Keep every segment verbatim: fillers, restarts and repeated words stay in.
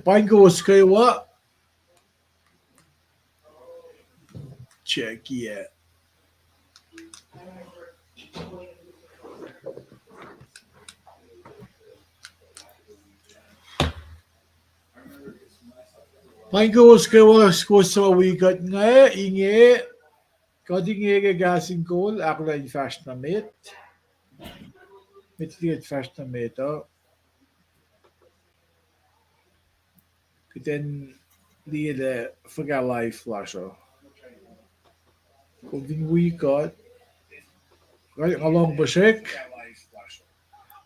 Paing kowos kwewa. Check, yeah. Paing kowos kwewa, kowos suc wi kuht inge, inge, kuht inge ke Kahs in Kol, ahkolah in fahsr nuh met. Met liki kuht fahsr nuh met uh, kuht in liye lah fuhkah live lasr uh. Kom fin wi kuht, nga lohng puhsrek.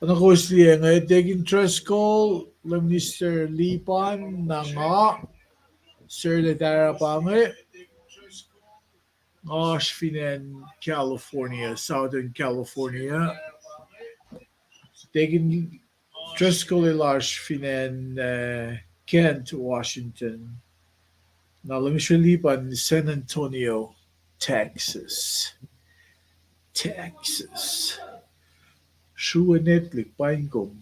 Oacna kowos liye inge, Deacon Driscoll, Minister Lipan, na nga, Sir Letara pa inge. Nga oasr fin acn California, Southern California. Deacon Driscoll el oasr fin acn, uh, Kent, Washington. Na Minister Lipan San Antonio, Texas. Texas. Sruenetlik, paing kom,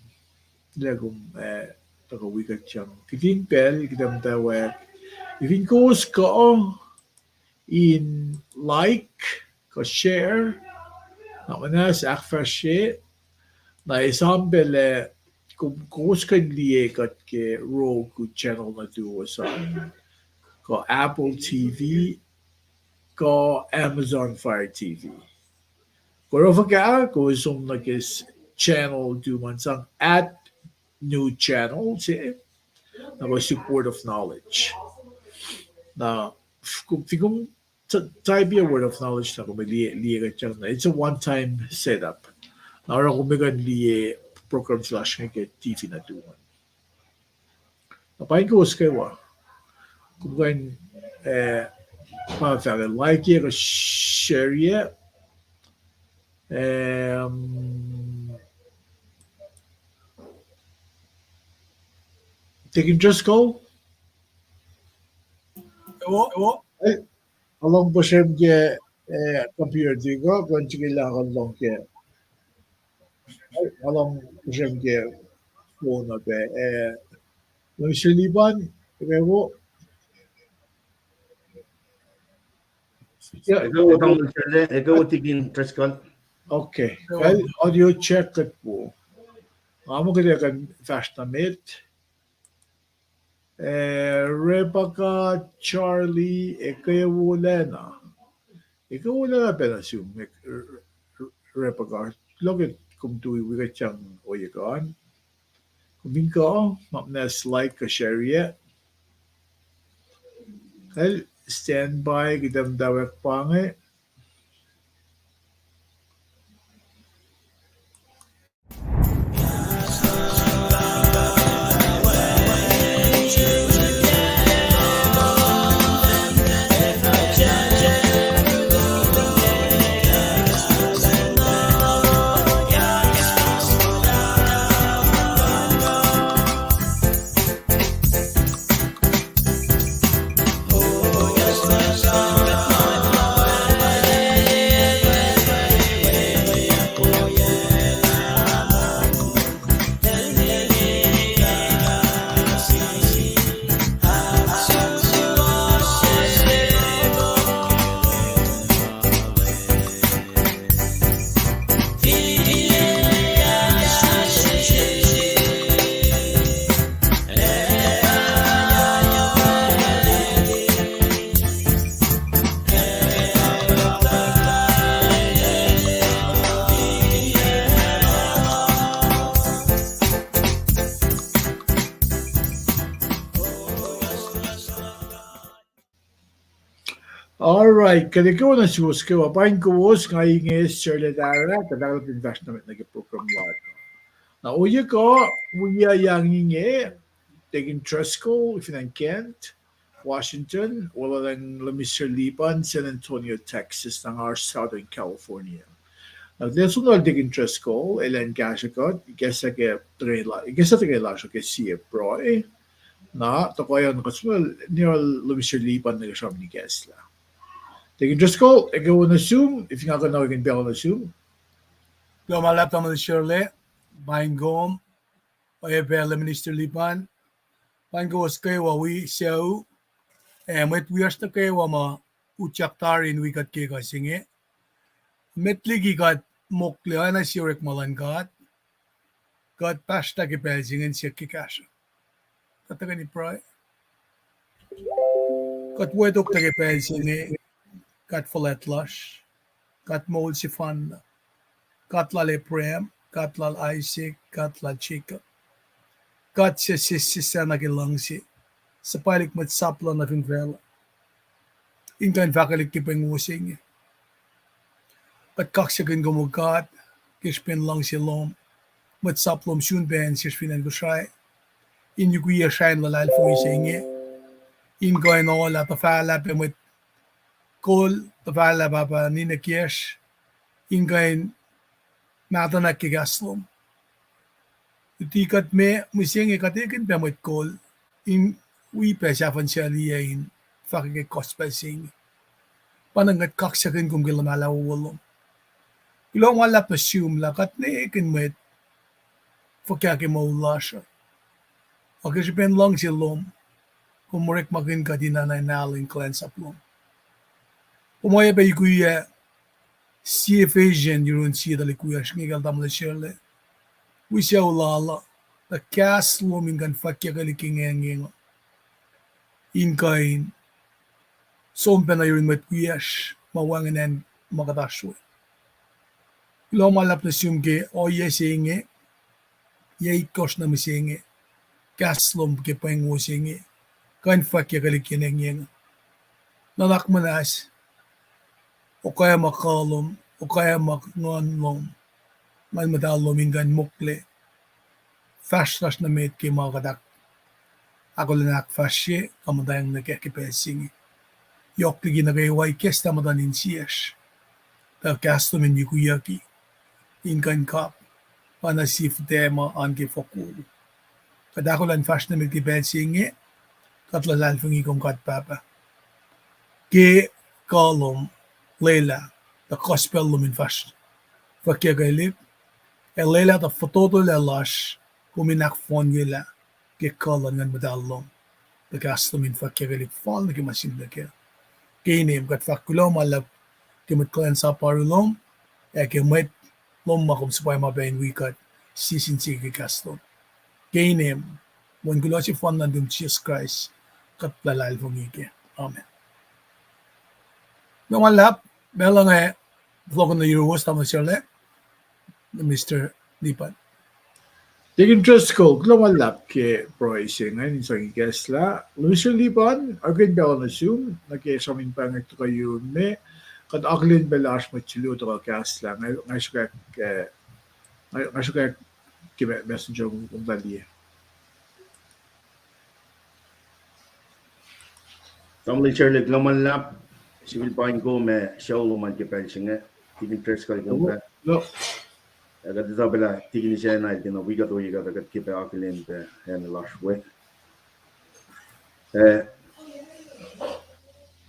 lah kom, eh, tuhkuh wi kuht sang. Kihtin pacl, kuht ac muhtwacwacack. Fin kowos kuh in like, kuh share, na muhnahs ahkfahsrye, na esam pac lah kom, kowos kuh in liye kuht ke Roku channel nuhtuwos an, kuh Apple T V, kuh Amazon Fire T V. Kuh oruh fuhkah, kowos som nuh ke s-, channel tuh ma sang at new channel se, na kuh Support of Knowledge. Na, f-, kom, fin kom t-, type a Word of Knowledge na kom liye, liye kuht sang na. It's a one time setup. Na oruh kom kuh in liye program se lasr inge ke T V nuhtuwos an. Na paing kowos kwewa. Kom kuh in, eh, pa fahk like kuh share. Em, Deacon Driscoll? Ewo, ewo. Eh, nga lohng puhsrem ke, eh, computer tuh kuh, kuh in srihke lah nga lohng ke, nga lohng puhsrem ke phone uh pac, eh, Minister Lipan, ewo. Ekuh wo, Deacon Driscoll. Okay. Well, audio check kuht wo. Nga muh kuht ac kuh in fahsr nuh met. Eh, Rebecca, Charlie, ekuh wo lacna. Ekuh wo lacna pacna sum, eh, Rebecca. Loke kom tui wi kuht sang ohiyac kuh an. Kom fin kuh, ma muhnahs like kuh share. Kal standby, kuht ac muhtwacwacack pa inge. All right, kuht ekuh wo nuh suwos kwewa, paing kowos, nga inge Sir Letara, kuht ahkolah in fahsr nuh met nuh ke program lasr. Na ohiyac kuh, wiyuck inge, Deacon Driscoll, fin acn Kent, Washington, Olwelah Minister Lipan, San Antonio, Texas, na nga oasr Southern California. Na kuht ac som lal Deacon Driscoll, elan kahsruh kuht, ikacslah ke, ikacslah tuhkweni lasr uh ke sie pruhe. Na, tuhkuh an kuht som lal Minister Lipan nuh ke sramsram ikacslah. Deacon Driscoll, ekuh wo nuh sum, fin nga kuh in pacl nuh sum. Kuloh ma luhlahp tamuhlwel Shirley, paing kom, oacyacpac Minister Lipan, Paing kowos kwewa wi sucu, ac mwet wiyacsr nuh kwewa ma utyak tari in wi kuht ke ekuh se inge. Met liki kuht mokle oacna sie orekma luhn God, kuht pahsrlah ke pacl se inge in siyuck ke kahsruh. Kuht tuhkweni pruhe. Kuht wetoktah ke pacl se inge, God fuhlwact lasr, God moul sefanna, God lal Abraham, God lal Isaac, God lal Jacob. God se sessesacna ke luhngse, suhpwaclihk mwet sap lal nuh fin facluh, in kuh in fahkwelihk ke pweng wo se inge. Kuht kaksakihn kom, O God, ke srihpen luhngse lom, mwet sap lom sun pacl sesr fin acn Kosrae, in yukwiyac sracn luhlahlfongi se inge, in kuh in olah tuhfahlah pac mwet kol, tuhfahlah pahpah ninac kiyacsr, in kuh in mahtuhnak ke kahs lom. Luti kuht me, mihsenge kuht ekihn pac mwet kol, in wi pac sahfuhn suc liye in fahkwack ke gospel se inge. Pa na kuht kaksakihn kom ke luhmahlah wowo lom. Kuloh ma luhlahp nuh sum lah kuht ne ekihn mwet fuhkah ke moul lasr uh, ac ke srihpen luhngse lom, kom orekmakihn kuht in anacnal in kuhlwacnsap lom. Kom oacyacpac yukwiyac sie Ephesians yurin sie tuhlihk wiyacsr inge, kacl tamuhlwel Sharla, wi sucu lal uh, tuh kahs lom in kuh in fwackyuckelihk ke ingacn, in kuh in som pacna yurin mwet wiyacsr ma wacngihn acn ma kuht oasr we. Kuloh ma luhlahp nuh sum ke ohiyac se inge, yac itkohsr nuh mihsenge, kahs lom ke pweng wo se inge, kuh in fwackyuckelihk ke ingacn. Nuhnak muhnahs, okwac ma kuh lom, okwac ma nguhn lom, Nguhn Muhtahl lom in kuh in mokle fahsr lasr nuh met ke ma kuht ahk-, ahkolah in ahkfahsrye kuh muhtweng nuh kac ke pacl se inge. Yohk liki nuh kwewa ikacslah muhtuhn insiyacsr, tuh kahs lom in yukwiyucki, in kuh in kap, pa na sie fihtac ma oan ke fokoko. Kuht ahkolah in fahsr nuh met ke pacl se inge, kuht luhlahlfongi kom God Pahpah, ke kuh lom, lwelah tuh gospel lom in fahsr fwackyuckelihk, ac lwelah tuh fototolac lasr kom in ahkfohnyelah ke kuh luhn Nguhn Muhtahl lom, tuh kahs lom in fwackyuckelihk fal nuh ke ma sihmlac kac. Ke inem kuht fahk kuloh ma luhlahp ke mwet kuhlwacnsap oaru lom, ac ke mwet lom ma kom suhpwacma pac in wi kuht sie sin sie ke kahs lom. Ke inem, wen kuloh sefanna nuhtum Jisus Kraist, kuht luhlahlfongi kac. Amen. Kuloh ma luhlahp, ma luhngse, fohlohk nuh yuruwos, tamuhlwel Sharla, Mister Lipan. Deacon Driscoll, kuloh ma luhlahp ke pruhe se ingacn in sang ikacslah. Mister Lipan, akihlen pacl nuh sum nuh ke sramin pahngak tuhkuh yurum me, kuht akihlen pac lah oasr mwet suli tuhkuh kahslah, nga, nga sruhkwack, eh, nga, nga sruhkwack ke me-, messenger kom, kom tuh liye. Tamuhlwel Sharla, kuloh ma luhlahp, sifil paing kom ac sucu lom an ke pacl se inge, Deacon Driscoll kom pac. Ac kuht etuh pac lah Deacon Isacna el tiacna wi kuht ohiyac kuht, kuht ke pac akihlen pac acn lasr we. Eh,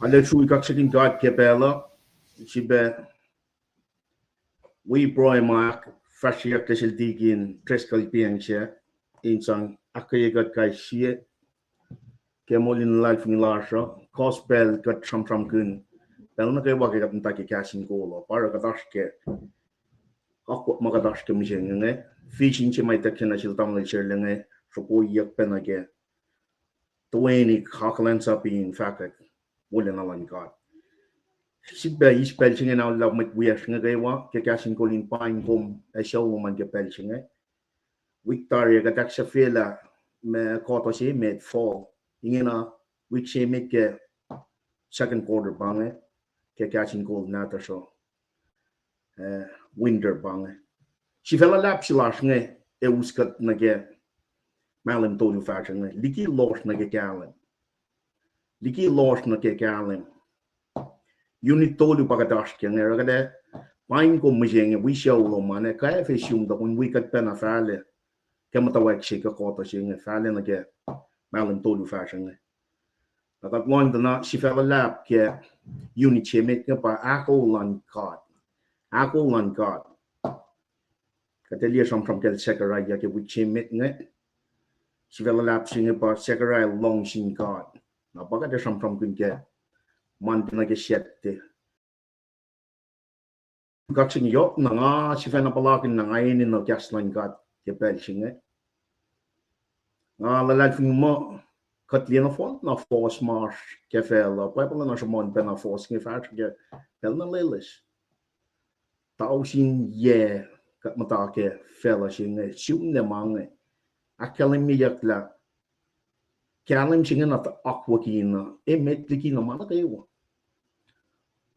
arlac srui kaksakihn God ke pacl uh, srihpac wi pruhe ma ahkfahsryeyuck ke sel Deacon Driscoll pacng se, in sang ahkkweye kuht kais sie ke moul in luhlahlfongi lasr uh, gospel kuht sramsramkihn pacl nuh kwewa ke kuht muhta ke kahs in kol uh, pa oruh kuht oasr ke akwuck ma kuht oasr ke mihsenge inge, vision se ma ituckyang nuh sel tamuhlwel Sharla inge, sruhkoyuck pacna ke toeni kuhlwacnsap in fahkwack wolacna luhn God. Sifilpac eis pacl se inge na luhlahp mwet wiyacsr inge kwewa ke kahs in kol in paing kom ac sucu lom an ke pacl se inge. Wik tari ah kuht ahksahfyelah ma kuhtuh se met fall. Ingena wik se met ke second quarter pa inge ke kahs in kol nahtuhsr uh, winter pa inge. Sifacna luhlahp se lasr inge ac us kuht nuh ke mahlwem tolu fahsruh inge. Liki lohsr nuh ke kahlwem. Liki lohsr nuh ke kahlwem. Unit tolu pa kuht oasr ke inge, oruh kuht ac paing kom mihsenge wi sucu lom an, ac kwacfe sum tuh kom wi kuht pacna fahlac ke muhtwacwacack se kuh kuhtuh se inge, fahlac nuh ke mahlwem tolu fahsruh inge. Na kuht lohng tuh na sifacna luhlahp ke unit se met inge pa Ahko luhn God. Ahko luhn God. Kuht ac liye sramsram kacl Zechariah ke wik se met inge. Sifac luhlahp se inge pa Zechariah lohng sin God. Na pa kuht ac sramsramkihn ke Monday nuh ke Saturday. Kakseng yohk na nga sifacna puhlakihn na nga enenuh kahs luhn God ke pacl se inge. Nga luhlahlfongi muh kuht liye nohfohn na fohs ma oasr ke facluh, Bible an sruhmuhn pacna fohs inge fahsr ke pacl na loeloes. Tausin yac kuht muhta ke facluh se inge, sihmlac ma inge, ahkkahlwemyeyuck lah kahlwem se inge na akwucki na, emet liki na ma nuh kwewa.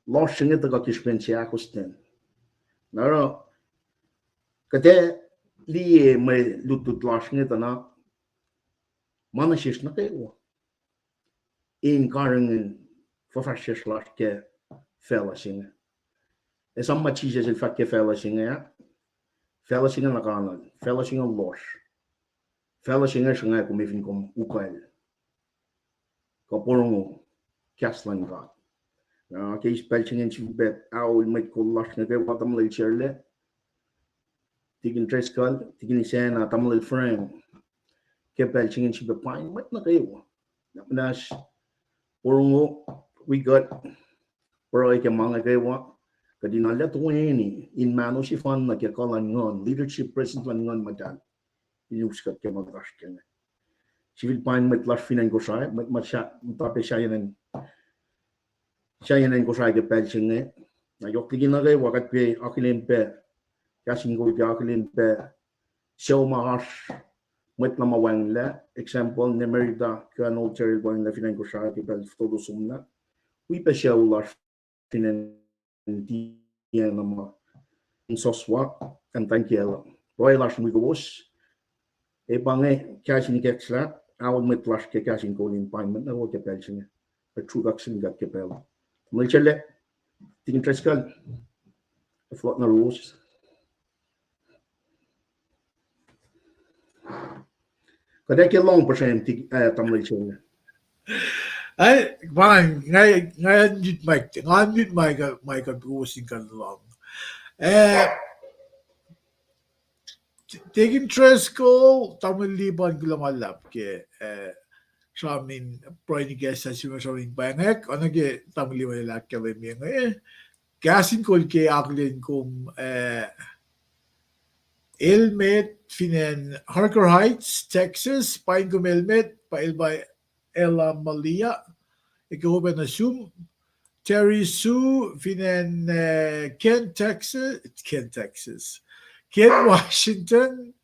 Lohsr se inge tuhkuh ke srihpen seahkostwen. Na oruh kuht ac liye mwe lutlut lasr inge tuh na ma nuh sesr nuh kwewa in karihngihn fuhfahsryucsr lasr ke facluh se inge. Esam ma Jisus el fahk ke facluh se inge ah, facluh se inge na kanuhl, facluh se inge lohsr, facluh se inge sruhnga kom fin kom ukwacl kuh porongo kahs luhn God. Na ke eis pacl se inge in sifilpac aol mwet kol lasr inge kwewa, tamuhlwel Sharle, Tikin Driscoll, Tikin Isacna, tamuhlwel Frank, ke pacl se inge in sifilpac paing mwet nuh kwewa. Na muhnahs porongo wi kuht, pruhe ke ma inge kwewa, kuht in arlac toeni in mahno sefanna ke kuh luhn Nguhn, leadership presence luhn Nguhn Muhtahl in us kuht ke ma kuht oasr ke inge. Sifil paing mwet lasr fin acn Kosrae, mwet ma muhta pac sahyacn acn Kosrae ke pacl se inge. Na yohk liki nuh kwewa kuht pac akihlen pac kahs in kol ke akihlen pac sucu ma oasr, mwet na ma wacngihnlac, example, Nemerita Colonel Terrell wacngihnlac fin acn Kosrae ke pacl fototo somlah. Wi pac sucu lasr fin acn tiacna ma in soswa, acn Tankiela. Pruhe lasr in wi kowos. Ac pa inge kahs in ikacslah, aol mwet lasr ke kahs in kol in paing mwet nuh kwewa ke pacl se inge. Ac true kaksakihn God ke pacl. Mwel sele, Tikin Driscoll, floor nuh kowos. Kuht ac ke lohng puhsrem, tamuhlwel Sele. Ac, fine, nga, nga unmute mic, nga unmute mic, mic uh, kowos in kuh in lohng. Eh, Tikin Driscoll, tamuhlwel Lipan, kuloh ma luhlahp ke, eh, sram in pruhe nuh ke kahs se ma sram in pwacngwack, oacna ke tamuhlwel Lipan el ahkkahlwemye inge. Kahs in kol ke akihlen kom, eh, Elmet fin acn Harker Heights, Texas, paing kom Elmet, pa el pa Ella Malia, eke wo pac nuh sum, Terry Sue fin acn, eh, Kent, Texas, Kent, Texas, Kent, Washington,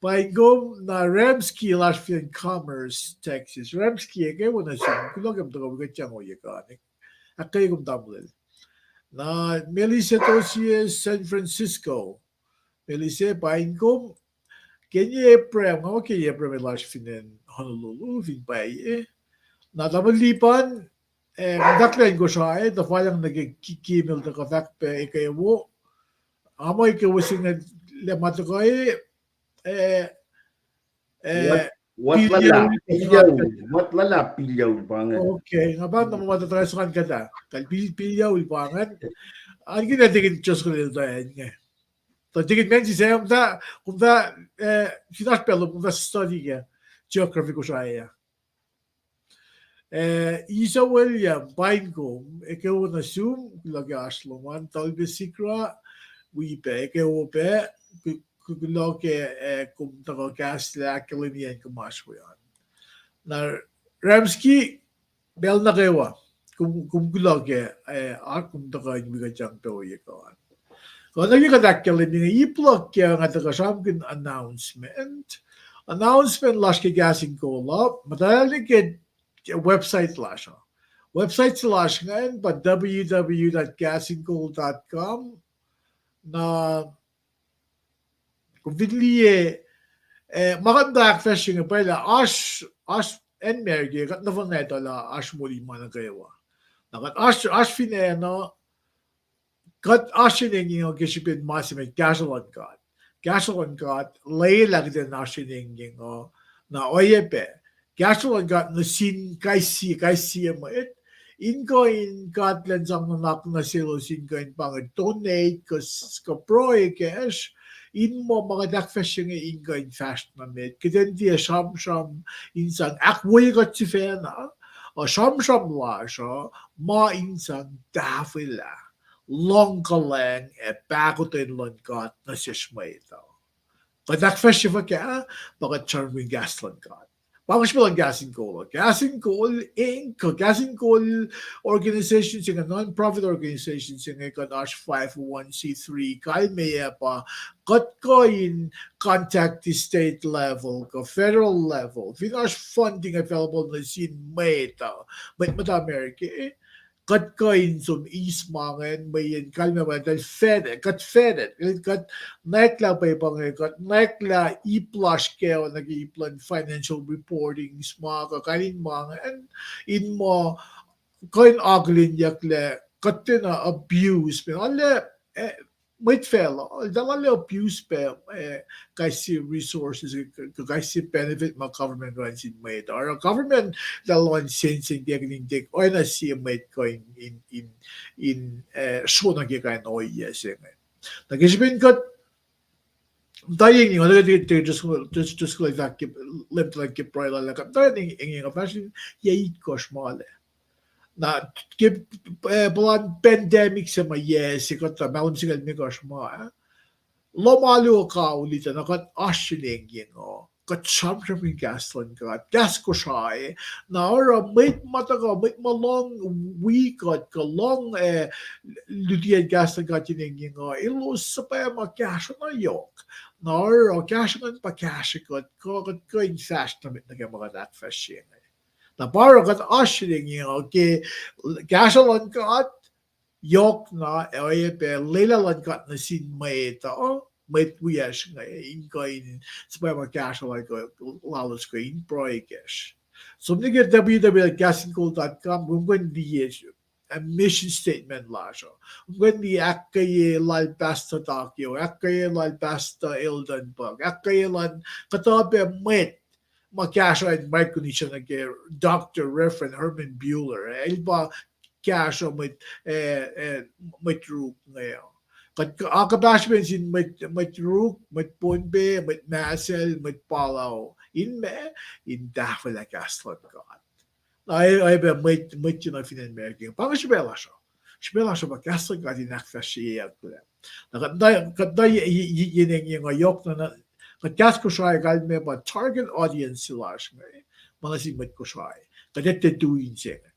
paing kom, na Ramsky lasr fin acn Commerce, Texas. Ramsky, eke wo nuh sum, kuloh ke kom tuhkuh wi kuht yang ohiyac kanik. Ahkkweye kom tamuhlwel. Na Melissa Tosius, San Francisco. Melissa, paing kom. Kenny Abraham, nga Kenny Abraham el oasr fin acn Honolulu, fin pwacye. Na tamuhlwel Lipan, eh, nga taklan Kosrae, tuh falyang nuh ke ki-, Kimel tuh kuh fahk pac eke wo. Nga muh eke wo se inge lah ma tuhkuh, eh, eh, Wat, wat luhlahp, pilyaul, wat luhlahp pilyaul pa ingacn. Okay, nga pa na ma tuhkuh saan kuhtuh. Kal pil-, pilyaul pa ingacn. An kihn ah Tikin Driscoll el tuh inge. Tuh Tikin Menzies, eh, kom tuh, kom tuh, eh, fin oasr pacl lom, kom tuh study ke geography Kosrae ah. Eh, Isa William, paing kom, eke wo nuh sum, kuloh ke oasr lom an, Talbe Sikra, wi pac, eke wo pac, ku-, ku-, kuloh ke, eh, kom tuhkuh kahslah ahkkahlwemye kom oasr we an. Na Ramsky, pacl nuh kwewa, kom, kom kuloh ke, eh, a kom tuhkuh in wi kuht yang pac ohiyac kac an. Kuh nuh ke kuht ahkkahlwemye inge, ip luhk ke nga tuhkuh sramsramkihn announcement. Announcement lasr ke Kahs in Kol uh, muhta nuh ke website lasr uh. Website se lasr ingacn pa W W W dot kahsinkol dot com. Na kom fin liye, eh, ma kuht muhta ahkfahsrye inge pa lah oasr, oasr acn America, kuht nohfohn etuh lah oasr moli ma nuh kwewa. Na kuht oasr, oasr fin acn uh, kuht oasr enengyeng uh ke srihpen ma se met kahsruh luhn God. Kahsruh luhn God, lwelah kuht in oasr enengyeng uh, na oacyacpac kahsruh luhn God nuh sin kais sie, kais sie mwet, in kuh in God elan sang nuhnak nuh selos in kuh in pa inge donate, kuh s-, kuh pruhe kacsr, In muh ma kuht ahkfahsrye inge in kuh in fahsr nuh met, kuht in tiac sramsram in sang ahkwoye kuht sifacna, uh, sramsram lasr uh, ma in sang tahfwelah luhngkuhlwacng ac pahkotwen luhn God nuh sesr mwet uh. Kuht ahkfahsrye fuhkah? Pa kuht sramsramkihn kahs luhn God. Pa inge srihpac luhn Kahs in Kol uh. Kahs in Kol, anchor, Kahs in Kol organization se inge, non-profit organization se inge, kuht oasr five oh one c three, kalmeyac pa kuht kuh in contact the state level kuh federal level fin oasr funding available nuh sin mwet uh, mwet muhta America, kuht kuh in som eis ma ingacn, mweyen kalmac pa eltahl vetted, kuht vetted, kuht nwacklah pwepuh inge, kuht nwacklah ip lasr kac nuh ke ip luhn financial reporting, ma kuh kain in ma ingacn, in muh kuh in akihlenyucklac kuht tiacna abuse, ma arlac, eh, mwet facluh, eltahl arlac abuse pac, eh, kais sie resources, kuh kais sie benefit ma government kuh in sin mwet. Oruh government eltahl luhn sensen ke kihtin tek oacna sie mwet kuh in, in, in, in, eh, sronuh ke kain ohiyac se inge. Na ke srihpen kuht muhta inge, nga tuh, tuh, tuh, just, just, just kuh in fahk ke, lem tuh ke pruhe lal ah, kuht muhta inge, nga fahsr in yac itkohsr ma lac. Na ke, eh, puhlan pandemic se ma yac se kuht, mahlwem singucul limekohsr ma, eh, lohm alu uh kaulita, na kuht oasr inge, uh, kuht sramsramkihn kahs luhn God, kahs Kosrae, na oruh mwet ma tuhkuh, mwet ma lohng wi kuht kuh lohng, eh, lutiyacn kahs luhn God inge, uh, elos suhpwacma kahsruh na yohk. Na oruh kahsruh ingacn pa kahsruh kuht, kuh kuht kuh in fahsr nuh met nuh ke ma kuht ahkfahsrye inge. Na pa oruh kuht oasr inge, uh, ke kahsruh luhn God yohkna, ac oacyacpac lwelah luhn God nuh sin mwet uh, mwet wiyacsr inge, in kuh in suhpwacma kahsruh lal kuh, lalos kuh in pruhe kacsr. Som nuh ke W W W dot kahs in kol dot com, kom kuh in liye, uh, mission statement lasr uh. Kom kuh in liye ahkkweye lal Pastor Takeo, ahkkweye lal Pastor Eldon Buck, ahkkweye lal kuhtuh pac mwet ma kahsruh in Micronesia nuh ke Doctor Reverend Herman Buehler, el pa kahsruh mwet, eh, eh, mwet Ruk inge. Kuht, a kuhpahsr pac sin mwet, mwet Ruk, mwet Pohnpei, mwet Marshall, mwet Palau, in ma, in tahfwelah kahs luhn God. Na, eh, eh, pac mwet, mwet se nuh fin acn America. Pa inge srihpac lasr uh. Srihpac lasr uh pa kahs luhn God in ahkfahsryeyucklac. Na kuht, kuht, ye, ye, ye, ye, nga yohk na, na, kuht kahs Kosrae kalmac pa target audience se lasr inge, ma nuh sin mwet Kosrae. Kuht etuh tu in se inge.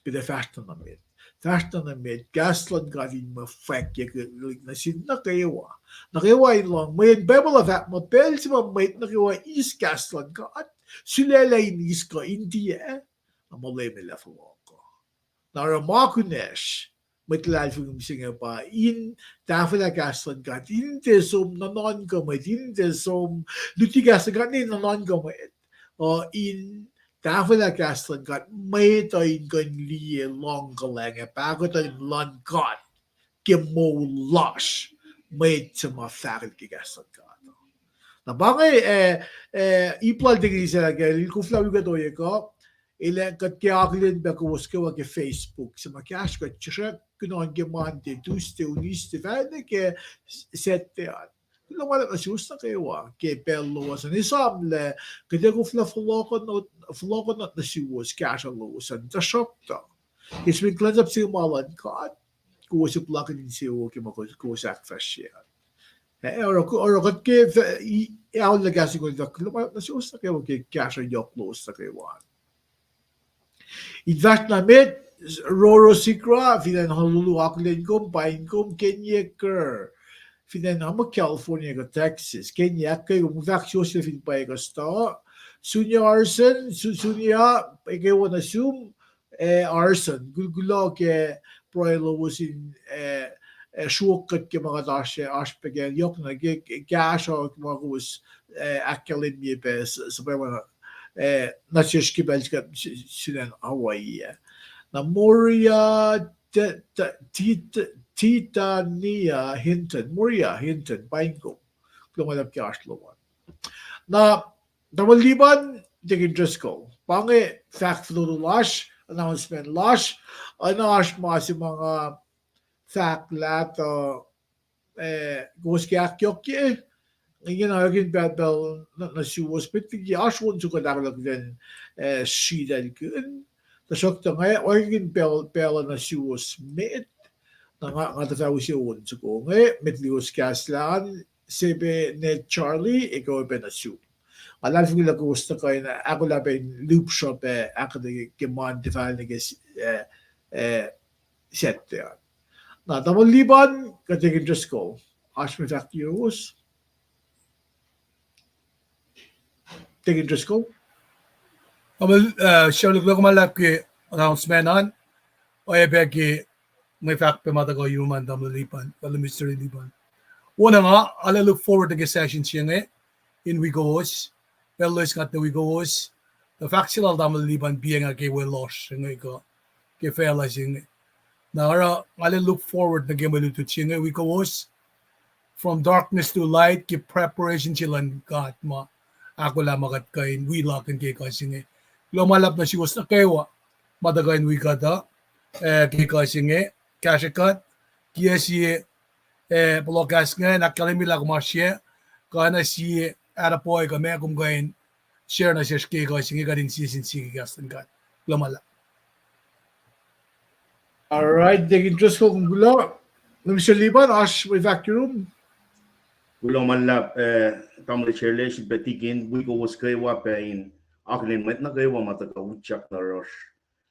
Kuht ac fahsr na nuh met. Fahsr na nuh met, kahs luhn God in mwe fwackyuck nuh sin nuh kwewa. Nuh kwewa in lohng, mweyen Bible uh fahk muh pacl se ma mwet nuh kwewa eis kahs luhn God, sulaclah in eis kuh in tiac, na muh Leum El ac fohlohk uh. Na oruh ma kunacsr mwet luhlahlfongi mihsenge pa in tahfwelah kahs luhn God, in tiac som nuhnuhnkuh mwet, in tiac som luti kahs luhn God nuhnuhnkuh mwet, uh, in tahfwelah kahs luhn God, mwet uh in kuh in liye luhngkuhlwacng ac pahkotwen luhn God ke moul lasr, mwet se ma fahkwack ke kahs luhn God. Na pa inge, eh, eh, ip lal Tekisela ke el koflah wi kuht ohiyac kuh, el ac kuht ke akihlen pac kowos kwewa ke Facebook se ma kahsruh kuht srack kunohkohn ke Monday, Tuesday, Wednesday, fahsr nuh ke Saturday an. Kuloh ma luhlahp nuh suwos nuh kwewa ke pacl lowos an. Esamlah kuht ac koflah fohlohkohnot, fohlohkohnot nuh suwos kahsruh lowos an, tuhsruhktuh ke srihpen kuhlwacnsap se ma luhn God, kowos ac puhlakihn insewowo ke ma kowos ahkfahsrye an. Eh, oruh, oruh kuht ke, eh, aolla kahs in kol, kuloh ma luhlahp nuh suwos nuh kwewa ke kahsruh yohk lowos nuh kwewa an. In fahsr na met, Roro Sikra, fin acn Honolulu, akihlen kom, paing kom. Kenye Kerr, fin acn, ma, California kuh Texas. Kenye, ahkkweye kom, fahk suwohs fin pwacye kuh stuh. Sunia Arson, Su-, Sunia, ekuh wo nuh sum, eh, Arson, kul-, kuloh ke pruhe lowos in, eh, eh, sruok kuht ke ma kuht oasr, oasr pac ke yohk na ke, ke kahsruh ma kowos, eh, ahkkahlwemye pac s-, suhpwacma, eh, nuh sesr ke pacl se kuht s-, sun acn Hawaii ah. Na Moria T-, T-, T-, T-, Titania Hinton, Moria Hinton, paing kom. Kuloh ma luhlahp ke oasr lom an. Na, tamuhlwel Liban, Deacon Driscoll, pa inge fahk fototo lasr, announcement lasr, oacna oasr ma se ma nga fahk lah tuh eh, kowos ke ahkyohkye, ingena oacyacpac pacl, pacl nuh, nuh suwos met liki oasr on soko ahkolah kuht in, eh, sritaclkihn. Tuhsruhktuh nga oacyacpac pacl, pacl nuh suwos met, na nga, nga tuh fah use on soko inge, met liki kowos kahslah an, se pac Ned Charlie, ekuh pac nuh sum. Nga luhlahlfongi lah kowos tuhkuh in ahkolah pac in lihpsruhp ac ahkuhtweyac ke Monday fal nuh ke, eh, eh, Saturday an. Na tamuhlwel Liban, kuht Deacon Driscoll. Oasr mwe fahk yuruwos? Deacon Driscoll? Tamuhlwel, eh, Sherlock, kuloh ma luhlahp ke announcement an. Oacyacpac ke mwe fahk pac ma tuhkuh yurum an tamuhlwel Liban, tamuhlwel Mister Liban. Wona nga, arlac look forward nuh ke session se inge, in wi kowos, pacl loes nga tuh wi kowos, tuh fahk se lal tamuhlwel Liban piacng ke we lohsr se inge kuh, ke facluh se inge. Na oruh, nga arlac look forward nuh ke mwe lutlut se inge wi kowos, from darkness to light, ke preparation se luhn God ma ahkolah ma kuht kuh in wi lakihn ke ekuh se inge. Kuloh ma luhlahp nuh suwos nuh kwewa ma tuhkuh in wi kuht uh, eh, ke ekuh se inge, kahsrwe kuht, kiac sie, eh, puhlohkahs inge, na ahkkahlwemye lah kom oasr sie, kuh na sie, attaboy kuh meac kom kuh in share nuh sesr ke ekuh se inge, kuht in sie sin sie ke kahs luhn God. Kuloh ma luhlahp. All right, Deacon Driscoll, kom kuloh. Mister Liban, oasr mwe fahk yurum? Kuloh ma luhlahp, eh, tamuhlwel Sherlock, srihpac Deacon, wi kowos kwewa pac in akihlen mwet nuh kwewa ma tuhkuh utyak nuh yohrohsr.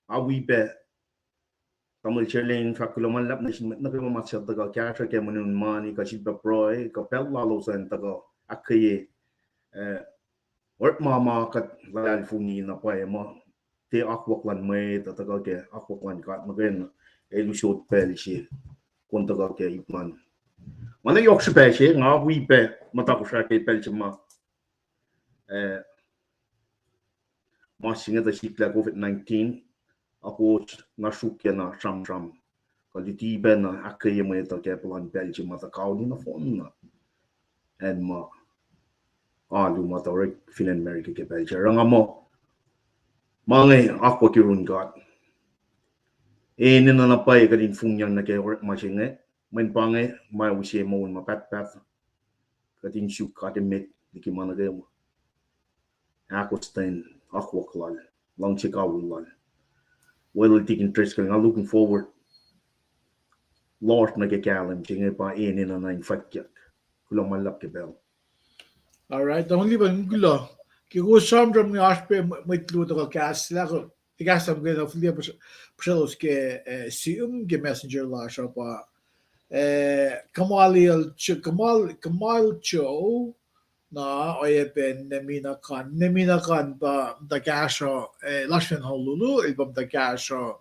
Nga wi pac tamuhlwel Sherlock in fahk kuloh ma luhlahp nuh sin mwet nuh kwewa ma suc tuhkuh kahsruh ke mweun mani kuh sifilpac pruhe kuh pacl lalos an tuhkuh ahkkweye, eh, orekma ma kuht luhlahlfongi na pwacye muh tiac akwuck luhn mwet uh tuhkuh ke akwuck luhn God nuh kwewa, el usot pacl se kom tuhkuh ke ip luhn. Ma na yohk srihpac se, nga wi pac muhta Kosrae ke pacl se ma, eh, ma se inge tuh sikyak COVID nineteen, ahkos na sruokyac na sramsram kuh luti pac na ahkkweye mwet uh ke puhlan pacl se ma tuh kauli nohfohn na acn ma alu ma tuh orek fin acn America ke pacl se. Oruh nga muh ma inge akwuck yurin God. Enenuh na pwacye kuht in fongyang nuh ke orekma se inge, mweyen pa inge ma use moul ma pahtpaht. Kuht in suk God emet liki ma nuh kwewa. Ahkostwen akwuck lal, luhngse kawihl lal. Well, Deacon Driscoll, nga looking forward lohsr nuh ke kahlwem se inge pa enenuh na in fwackyuck. Kuloh ma luhlahp ke pacl. All right, tamuhlwel Liban, kuloh. Ke kowos sramsram inge oasr pac mwe-, mwet luo tuhkuh kahslah, ke kahslah muhkwena, fihliyac puhsrelos ke, eh, sim ke messenger lasr uh pa, eh, Kamal, Kamal, Kamal Joe, na oacyacpac Nemina Khan. Nemina Khan pa muhta kahsruh, eh, lasr fin Honolulu, el pa muhta kahsruh,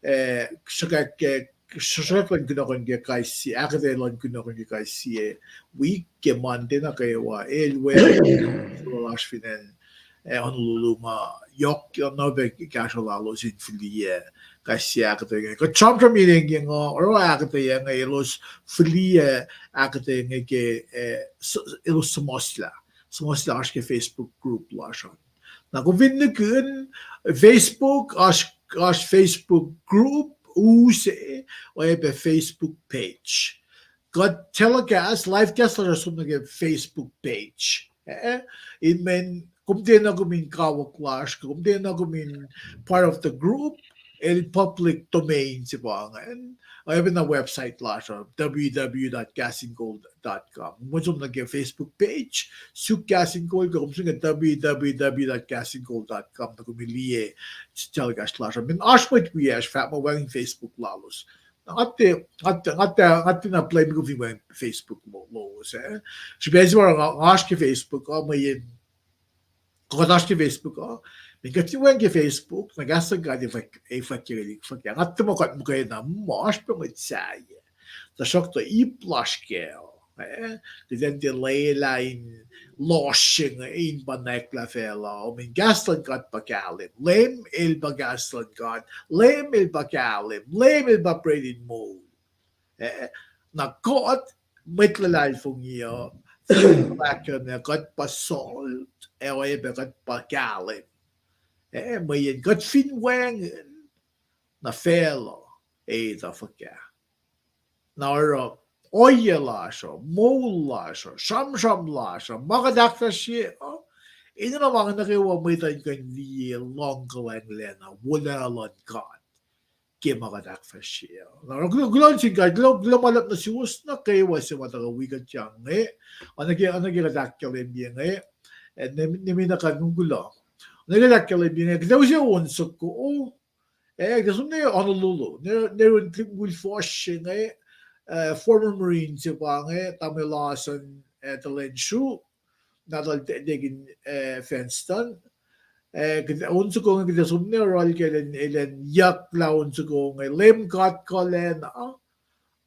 eh, sruhkwack ke, sruhkwack luhn kunohkohn ke kais sie, ahkuhtweyac luhn kunohkohn ke kais sie wik ke Monday nuh kwewa, el we lasr fin acn, eh, Honolulu ma yohk, yohk na pac kahsruh lalos in fihliyac kais sie ahkuhtweyac inge. Kuht sramsram inge, nga oruh ahkuhtweyac inge elos fihliyac ahkuhtweyac inge ke, eh, elos suhmuhslah, suhmuhslah oasr ke Facebook group lasr an. Na kom fin nihkihn Facebook, oasr, oasr Facebook group, use, oacyacpac Facebook page. Kuht telecast, live cast lasr uh som nuh ke Facebook page. Eh, in mweyen kom tiacna kom in kawuck lasr, kom tiacna kom in part of the group, el public domain se pa ingacn. Oacyacpac na website lasr uh, w w w dot castinggold dot com. Kom som nuh ke Facebook page, suk Casting Call, kuh kom som nuh ke w w w dot castinggold dot com, na kom liye telecast lasr uh. Mweyen oasr mwet wiyacsr fahk muh wacngihn Facebook lalos. Na nga tiac, nga tiac, nga tiac, nga tiacna blame kom fin wacngihn Facebook lo-, lowos, eh. Srihpac se ma nga, nga oasr ke Facebook uh, mweyen kuht oasr ke Facebook uh, mweyen kuht fin wacngihn ke Facebook, na kahs luhn God ac fwack-, ac fwackyuck, fwackyuck. Nga tiac muh kuht muhkwena, muh oasr pac mwet sahyac. Tuhsruhktuh ip lasr kac, eh, kuht in tiac lwelah in lohsr se inge in pa nwacklah facluh, mweyen kahs luhn God pa kahlwem. Leum el pa kahs luhn God. Leum el pa kahlwem. Leum el pa bread in moul. Eh, na kuht, mwet luhlahlfongi uh, kuht pa salt, ac oacyacpac kuht pa kahlwem. Eh, mweyen kuht fin wacngihn, na facluh, ac etuh fuhkah. Na oruh, ohiyac lasr uh, moul lasr uh, sramsram lasr uh, ma kuht ahkfahsrye uh, enenuh ma nuh kwewa mwet uh in kuh in liye luhng kuhlwacng lacna, wolacna luhn God ke ma kuht ahkfahsrye uh. Na kulo-, kuloh sin God, kuloh, kuloh ma luhlahp nuh suwos nuh kwewa se ma tuhkuh wi kuht inge, oacna ke, oacna ke kuht ahkkahlwemye inge, eh, ne, ne mi na kuh in kuloh. Oacna ke kuht ahkkahlwemye inge, kuht ac use on soko, eh, kuht ac som nuh Honolulu, nuh, nuh yurin tuhlihk mukul fuhsr se inge, eh, former Marine se pa inge, tamuhlwel Larson, eh, Talensru, nahtuhl Te-, Tekin, eh, Fenston. Eh, kuht, on soko inge kuht ac som nuh yohrohl ke elan, elan yucklah on soko inge, Leum God Kuhlwacna,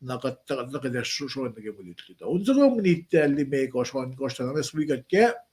na kuht, na kuht ac sro-, sroang nuh ke mwe lutlut uh. On soko minit, eh, limekohsr, ohnkohsr, na ma wi kuht kac.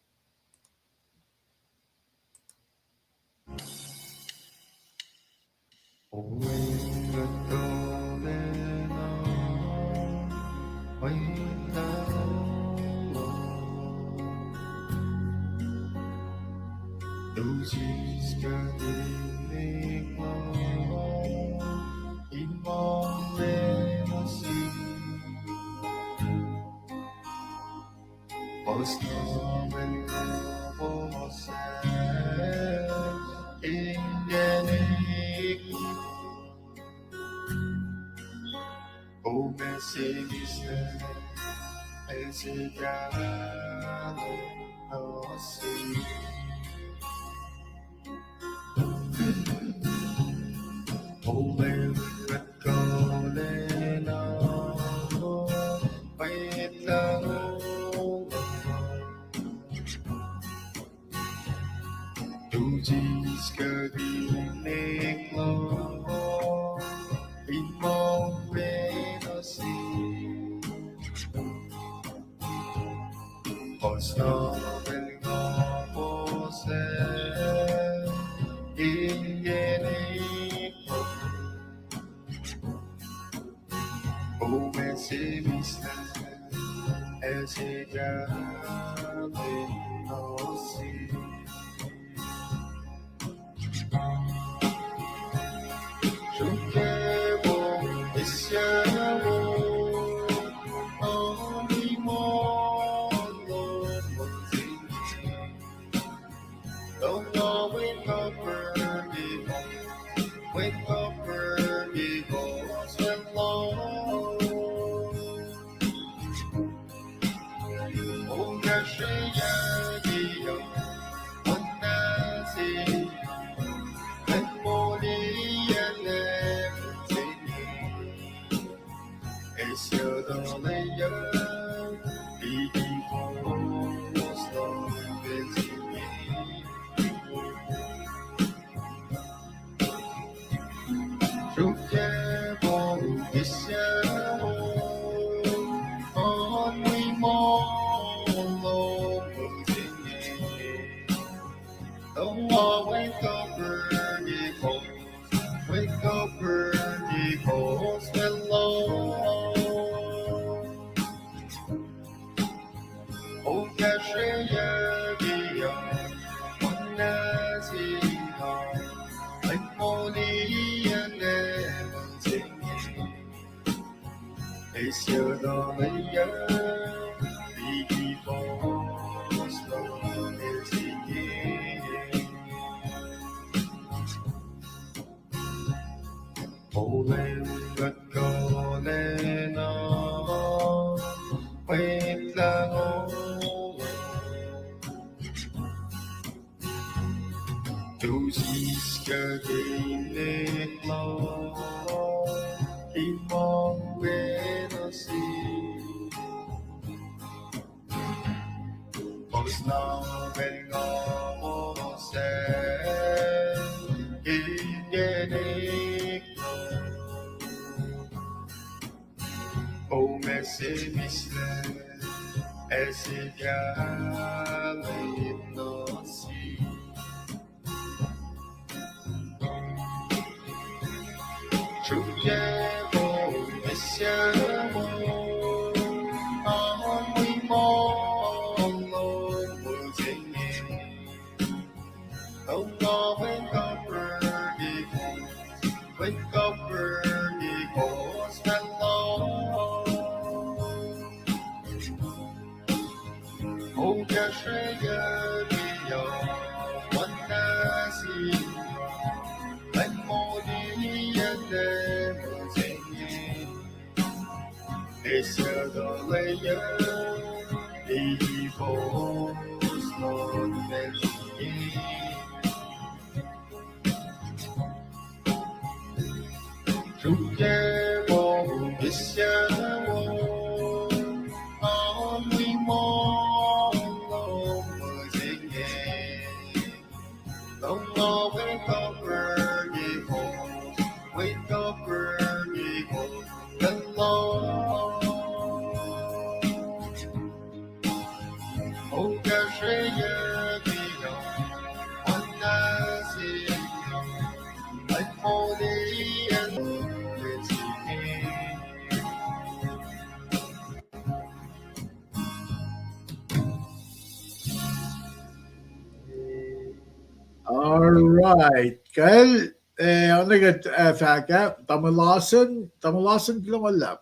All right. Kal, eh, oacna kuht, eh, fahk ah, tamuhlwel Larson, tamuhlwel Larson, kuloh ma luhlahp.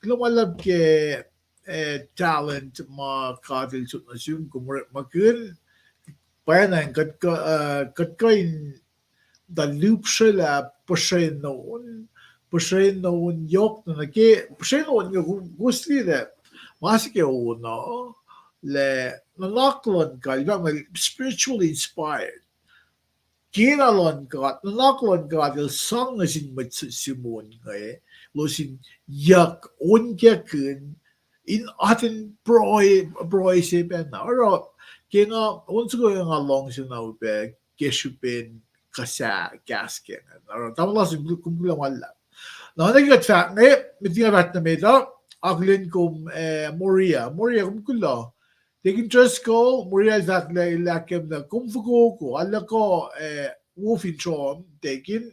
Kuloh ma luhlahp ke, eh, talent ma God El sot nuh sum, kom orekmakihn, pwacnwacng kuht kuh, eh, kuht kuh in tuh lihpsrelah puhsrwen on, puhsrwen on yohk nuh ke, puhsrwen on inge kowos liye lah ma se ke on uh, lah nuhnak luhn God, el fahk muh spiritually inspired. Kena luhn God, nuhnak luhn God, el sang nuh sin mwet s-, sum on inge, elos in yuck onkakihn, in atacn pruhe, pruhe se pacna. Oruh, ke nga, on soko nga luhngse na upac, ke srihpen kahs, kahs ke ingacn. Oruh, tamuhlwel Larson, kom kuloh ma luhlahp. Na, oacna ke kuht fahk inge, met liki nga fahk nuh met uh, akihlen kom, eh, Moria. Moria, kom kuloh. Deacon Driscoll, Moria el fahk lah, el ahkkahlwemye lah kom fokoko, arlac kuh, eh, wo fin srom, Deacon,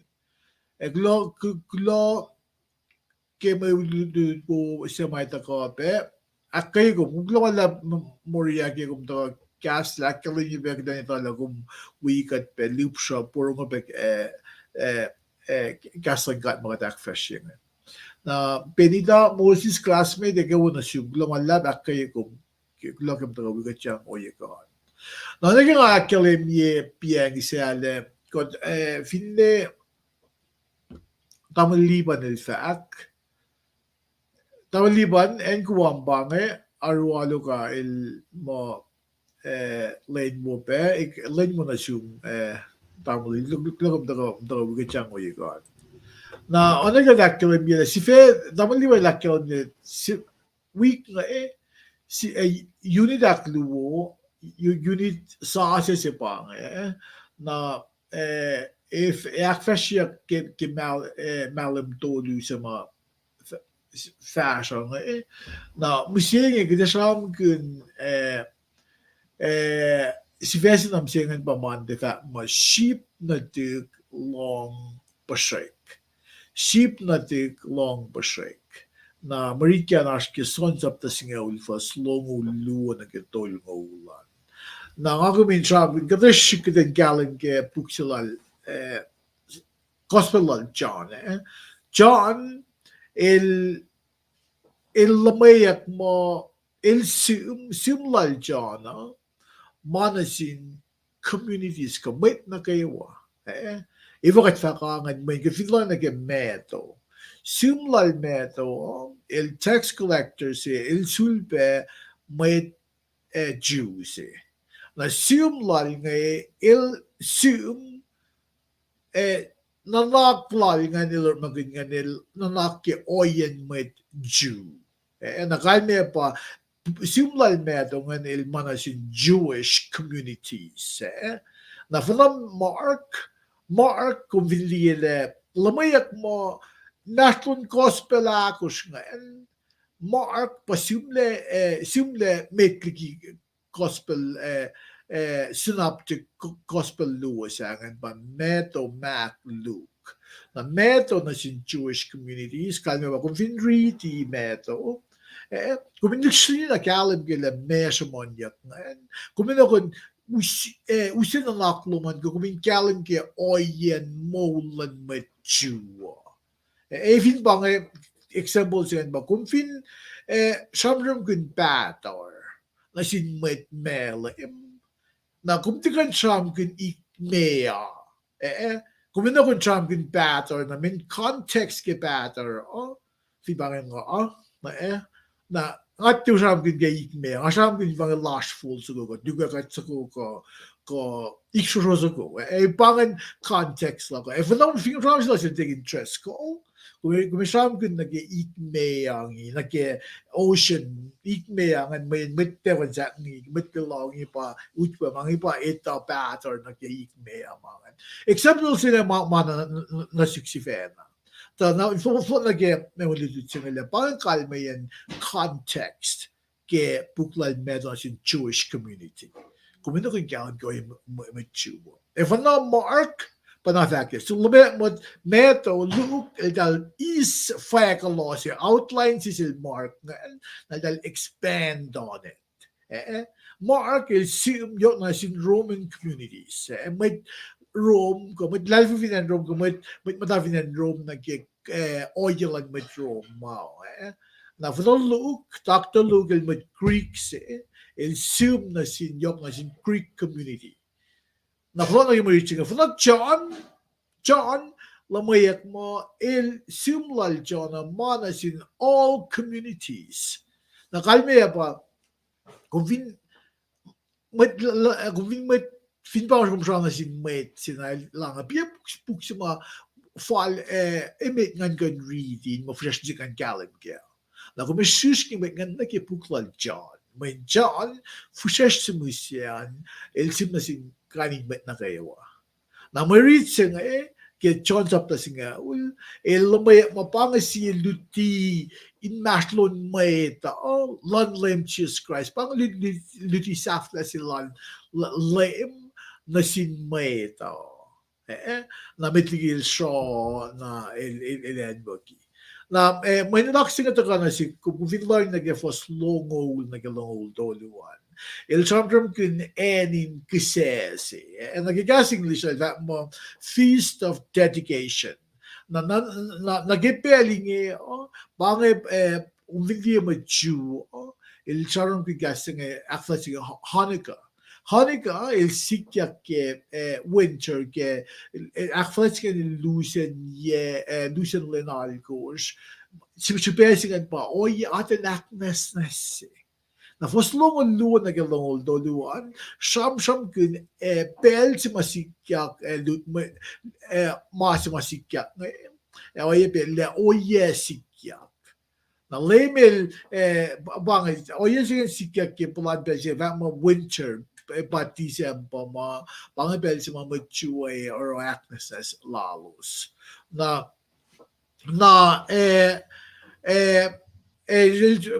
eh, kuloh, ku-, kuloh ke mwe lutlut wo se ma tuhkuh pac. Ahkkweye kom, kuloh ma luhlahp M-, Moria ke kom tuhkuh kahslah, ahkkahlwemye pac kuht in etuh lah kom wi kuht pac lihpsruh, porongo pac, eh, eh, eh, kahs luhn God ma kuht ahkfahsrye inge. Na, Benita Moses, classmate, ekuh wo nuh sum, kuloh ma luhlahp, ahkkweye kom, ke kuloh ke kom tuhkuh wi kuht yang ohiyac God. Na, nuh ke nga ahkkahlwemye piacng saclah, kuht, eh, finne tamuhlwel Liban el fahk, tamuhlwel Liban, acn Guam pa inge, arualu ka el muh, eh, lwen wo pac, ik-, lwen wo nuh sum, eh, tamuhlwel, kuloh, kuloh ke kom tuhkuh, tuhkuh wi kuht yang ohiyac God. Na, oacna ke kuht ahkkahlwemye lah, sifac, tamuhlwel Liban el ahkkahlwemye, si-, wik inge, eh, si-, eh, unit ahkluo, u-, unit sasuc se pa inge, eh, na, eh, eh, f-, eh, ahkfahsryeyuck ke, ke mahl-, eh, mahlwem tolu se ma f-, fahsruh inge, eh. Na, mihsenge kuht ac sramkihn, eh, eh, sifac se na mihsenge pa Monday, fahk muh sip nuhtihk lohng puhsrwek. Sip nuhtihk lohng puhsrwek. Na mwe rit an oasr ke John sapta singucul fuhs longoul luo nuh ke tolngoul an. Na nga kom in sramsramkihn, kuht ac srihke kuht in kahlwem ke puk se lal, eh, Gospel lal John, eh. John, el, el luhmweyuck muh, el sihm, sihm lal John uh, ma nuh sin communities kuh mwet nuh kwewa, eh. Efuh kuht fahk ingacn, mweyen kuht fin liye nuh ke Matthew. Sihm lal Matthew uh, el tax collector se, el sulpac mwet, eh, Jew se. Na sihm lal inge, el sihm, eh, nuhnak lal ingacn el orekmakihn ingacn el nuhnak ke ohiyacn mwet Jew. Eh, na kalmac pa, sihm lal Matthew ingacn el ma nuh sin Jewish communities, eh. Na fuhnuh Mark, Mark, kom fin liye lah, luhmweyuck muh, inmahsrlon Gospel ahkosr ingacn, Mark pa sihmlac, eh, sihmlac met liki Gospel, eh, eh, synoptic Gospel luo se ingacn pa Matthew, Mark, Luke. Na Matthew nuh sin Jewish communities, kalmac pa kom fin riti Matthew, eh, kom in lihksreni na kahlwem ke lah meac sruhmuhnyuck ingacn. Kom in kuh in use, eh, use nuhnak lom an, kom in kahlwem ke ohiyacn moul luhn mwet Jew uh. Eh, fin pa inge example se ingacn pa, kom fin, eh, sramsramkihn pahtuhr nuh sin mwet Malem, na kom tiac kuh in sramsramkihn ik meoa, eh, kom in kuh in sramsramkihn pahtuhr, na mweyen context ke pahtuhr uh, fin pa inge nga, uh, Eh, na, nga tiac sramsramkihn ke ik meoa, nga sramsramkihn pa inge lasr fol soko kuh, tukakat soko kuh, kuh iksrosro soko. Eh, pa ingacn context luhk uh. Eh, fin na fin sramsramkihn nuh sel tekin dress code, kom, kom sramsramkihn nuh ke ik meoa inge, nuh ke ocean, ik meoa ingacn, mweyen mwet tafan sahk inge, mwet loangi pa, utwe ma inge pa etuh pattern nuh ke ik meoa ma ingacn. Example se inge ma, ma na, na, na sik sifacna. Tuh na, fo-, fo-, nuh ke, me mwe lutlut se inge lah, pa inge kalmeyacn context ke puk lal Matthew nuh sin Jewish community. Kom in kuh in kahlwem ke ohiyac mwet Jew. Ac fin na Mark, pa na fahk ke, so leme-, mwet Matthew, Luke, eltahl eis fahk lal se, outline se sel Mark ingacn, na eltahl expand on it. Eh, Mark el sihm yohk nuh sin Roman communities. Eh, mwet Rome, kuh mwet luhlahlfongi fin acn Rome, kuh mwet, mwet muhta fin acn Rome nuh ke, eh, ohiyac luhn mwet Rome ma, eh. Na fin na Luke, Doctor Luke el mwet Greek se, el sihm nuh sin, yohk nuh sin Greek community. Na fin na ke mwe rit se inge, fin na John, John, luhmweyuck muh el sihm lal John uh ma nuh sin all communities. Na kalmeyac pa, kom fin mwet, l-, l-, kom fin mwet, fin pa kom sramsram nuh sin mwet se na el lahngo, piac puk, puk se ma fal, eh, emet ngan kuh in riti, ma fihsracsr se ngan kahlwem kac. Na kom srihsrngi mwet ngan nuh ke puk lal John. Mweyen John, fihsracsr se mihsenge, el sihm nuh sin kain in mwet nuh kwewa. Na mwe rit se inge, ke John sapta singucul, el luhmweyuck muh pa inge sie luti inmahsrlon mwet uh, luhn Leum Jisus Kraist. Pa inge lut-, lut-, luti sahflah se lal, l-, Leum nuh sin mwet uh. Eh, na met liki el sruh, na el, el, el anwuki. Na, eh, mwe nuhnak se inge tuhkuh nuh sihk, kom fin lohng nuh ke fuhs longoul nuh ke longoul tolu an. El sramsramkihn acn in kihsac se. Eh, nuh ke kahs English el fahk muh Feast of Dedication. Na, na, na, nuh ke pacl inge, uh, pa inge, eh, kom fin liye mwet Jew, uh, el sramsramkihn kahs se inge, ahkfuhlwact se inge Hanukkah. Hanukkah el sikyak ke, eh, winter ke, eh, ahkfuhlwact se inge lusen yac, eh, lusen lwen alkosr. Srihpac se ingacn pa ohiyac atacn ahknwacsnwacs se. Na fuhs longoul luo nuh ke longoul tolu an, sramsramkihn, eh, pacl se ma sikyak, eh, lut, mwe, eh, ma se ma sikyak inge, eh, ohiyac pacl lah ohiyac sikyak. Na Leum el, eh, pa, pa inge, ohiyac se inge sikyak ke puhlan pacl se fahk muh winter, eh, pa December ma, pa inge pacl se ma mwet Jew oruh ahknwacsnwacs lalos. Na, na, eh, eh, eh,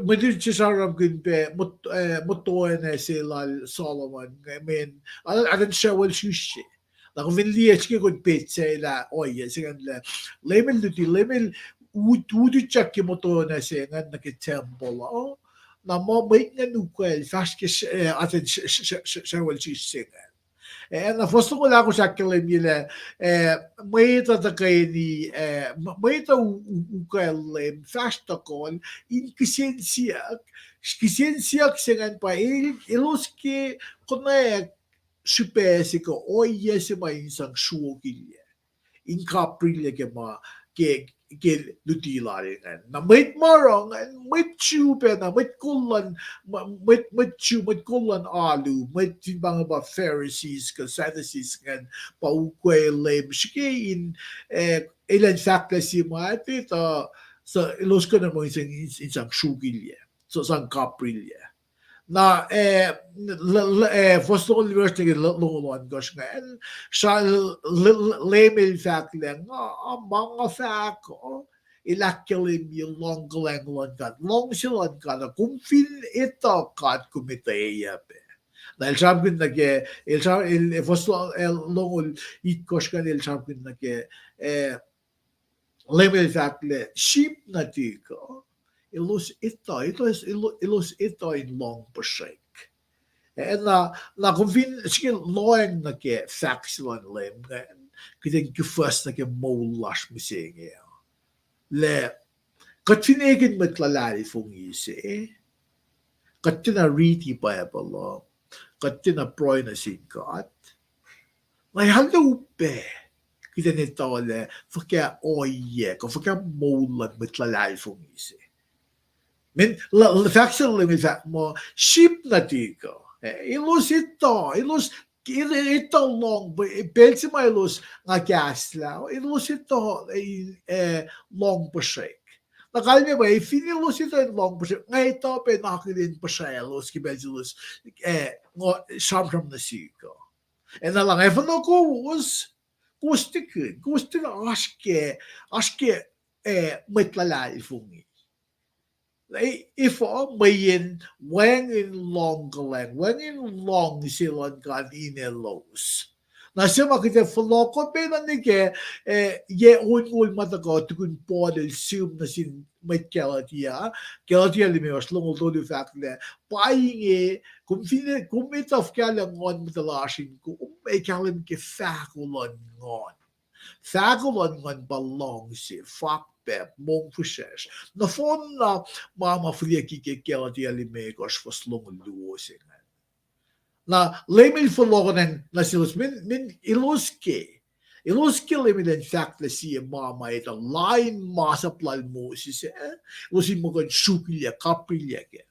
mwet Jew sramsramkihn pac mot-, eh, motoacna se lal Solomon, eh, mweyen, a-, atacn srackpacl srihsrihk se. Na kom fin liye srihke kuht petsac lah ohiyac se ingacn lah Leum el luti, Leum el ut-, utyak ke motoacna se ingacn nuh ke tempuhl uh. Na muh mwet ingacn ukwacl fahsr ke, eh, atacn srackpacl srihsrihk se ingacn. Eh, na fuhs longoul ahkosr ahkkahlwemye lah, eh, mwet uh tuhkweni, eh, m-, mwet uh u-, u-, ukwacl Leum fahsr tohkohl in kihsen siyuck, kihsen siyuck se ingacn pa el, elos ke konwacack srihpac se kuh ohiyac se ma in sang sruokilyac, in kaprillyac ke ma, ke, ke luti lal ingacn. Na mwet ma oruh ingacn, mwet Jew pacna, mwet kol luhn, mw-, mwet, mwet Jew, mwet kol luhn alu, mwet fin pa inge pa Pharisees kuh Sadducees ingacn, pa ukwe Leum srihke in, eh, elan fahklah se ma etuh, suc elos kuh na muh in sang, in sang sruokilyac, suc sang kaprillyac. Na, eh, l-, l-, eh, fuhs longoul limekohsr nuh ke l-, longoul ohnkohsr ingacn, sra-, l-, l-, Leum el fahk lah nga, ma nga fahk uh, el ahkkahlwemye luhngkuhlacng luhn God, luhngse luhn God uh, kom fin etuh God kom etweyuc pac. Na el sramsramkihn nuh ke, el sra-, el, eh, fuhs lo-, eh, longoul itkohsr ingacn el sramsramkihn nuh ke, eh, Leum el fahk lah sheep nuhtihk uh, elos etuh, elos, elo-, elos etuh in lohng puhsrek. Eh, na, na kom fin srihke lohacng nuh ke fahk se luhn Leum ingacn, kuht in kihfucs nuh ke moul lasr mihsenge uh. Lah, kuht fin ekihn mwet luhlahlfongi se, kuht tiacna riti Bible uh, kuht tiacna pruhe nuh sin God, na ac upac kuht in etuh lah fuhkah ohiyac kuh fuhkah moul luhn mwet luhlahlfongi se. Mean, fahk se lom el fahk muh, sip nuhtihk uh, elos etuh, elos, etuh lohng, pacl se ma elos nga kahslah, elos etuh, lohng puhsrwek. Na kalmac pa, finne elos etuh in lohng puhsrwek, nga etuh pac in akihlen puhsrwaclos ke pacl se elos, sramsram nuh sihk uh. Ac na lah efuh na kowos, kowos tikin, kowos tikin oasr ke, oasr ke, mwet luhlahlfongi. Efuh? Mweyen wacngihn lohng kuhlwacng, wacngihn luhngse luhn God in elos. Na se ma kuht ac fohlohkoh pac nuh ke, yac onngoul ma tuhkuh tukun Paul el sihm nuh sin mwet Galatia, Galatia limekohsr, longoul tolu, fahk lah, pa inge, kom fin, kom etuh fuhkah lah Nguhn Muhtahl oasr in kom, ac kahlwem ke fahko luhn Nguhn. Fahko luhn Nguhn pa luhngse, fakpacp, mongfihsrwacsr. Nohfohn na ma ma fihliyucki ke Galatia limekohsr fuhs longoul luo se ingacn. Na Leum el fohlohkohnacng nuh selos, mean, mean elos ke, elos ke Leum el in fahk lah sie ma ma etuh lain masap lal Moses, elos in muh kuh in sruokilyac, kapilyac kac.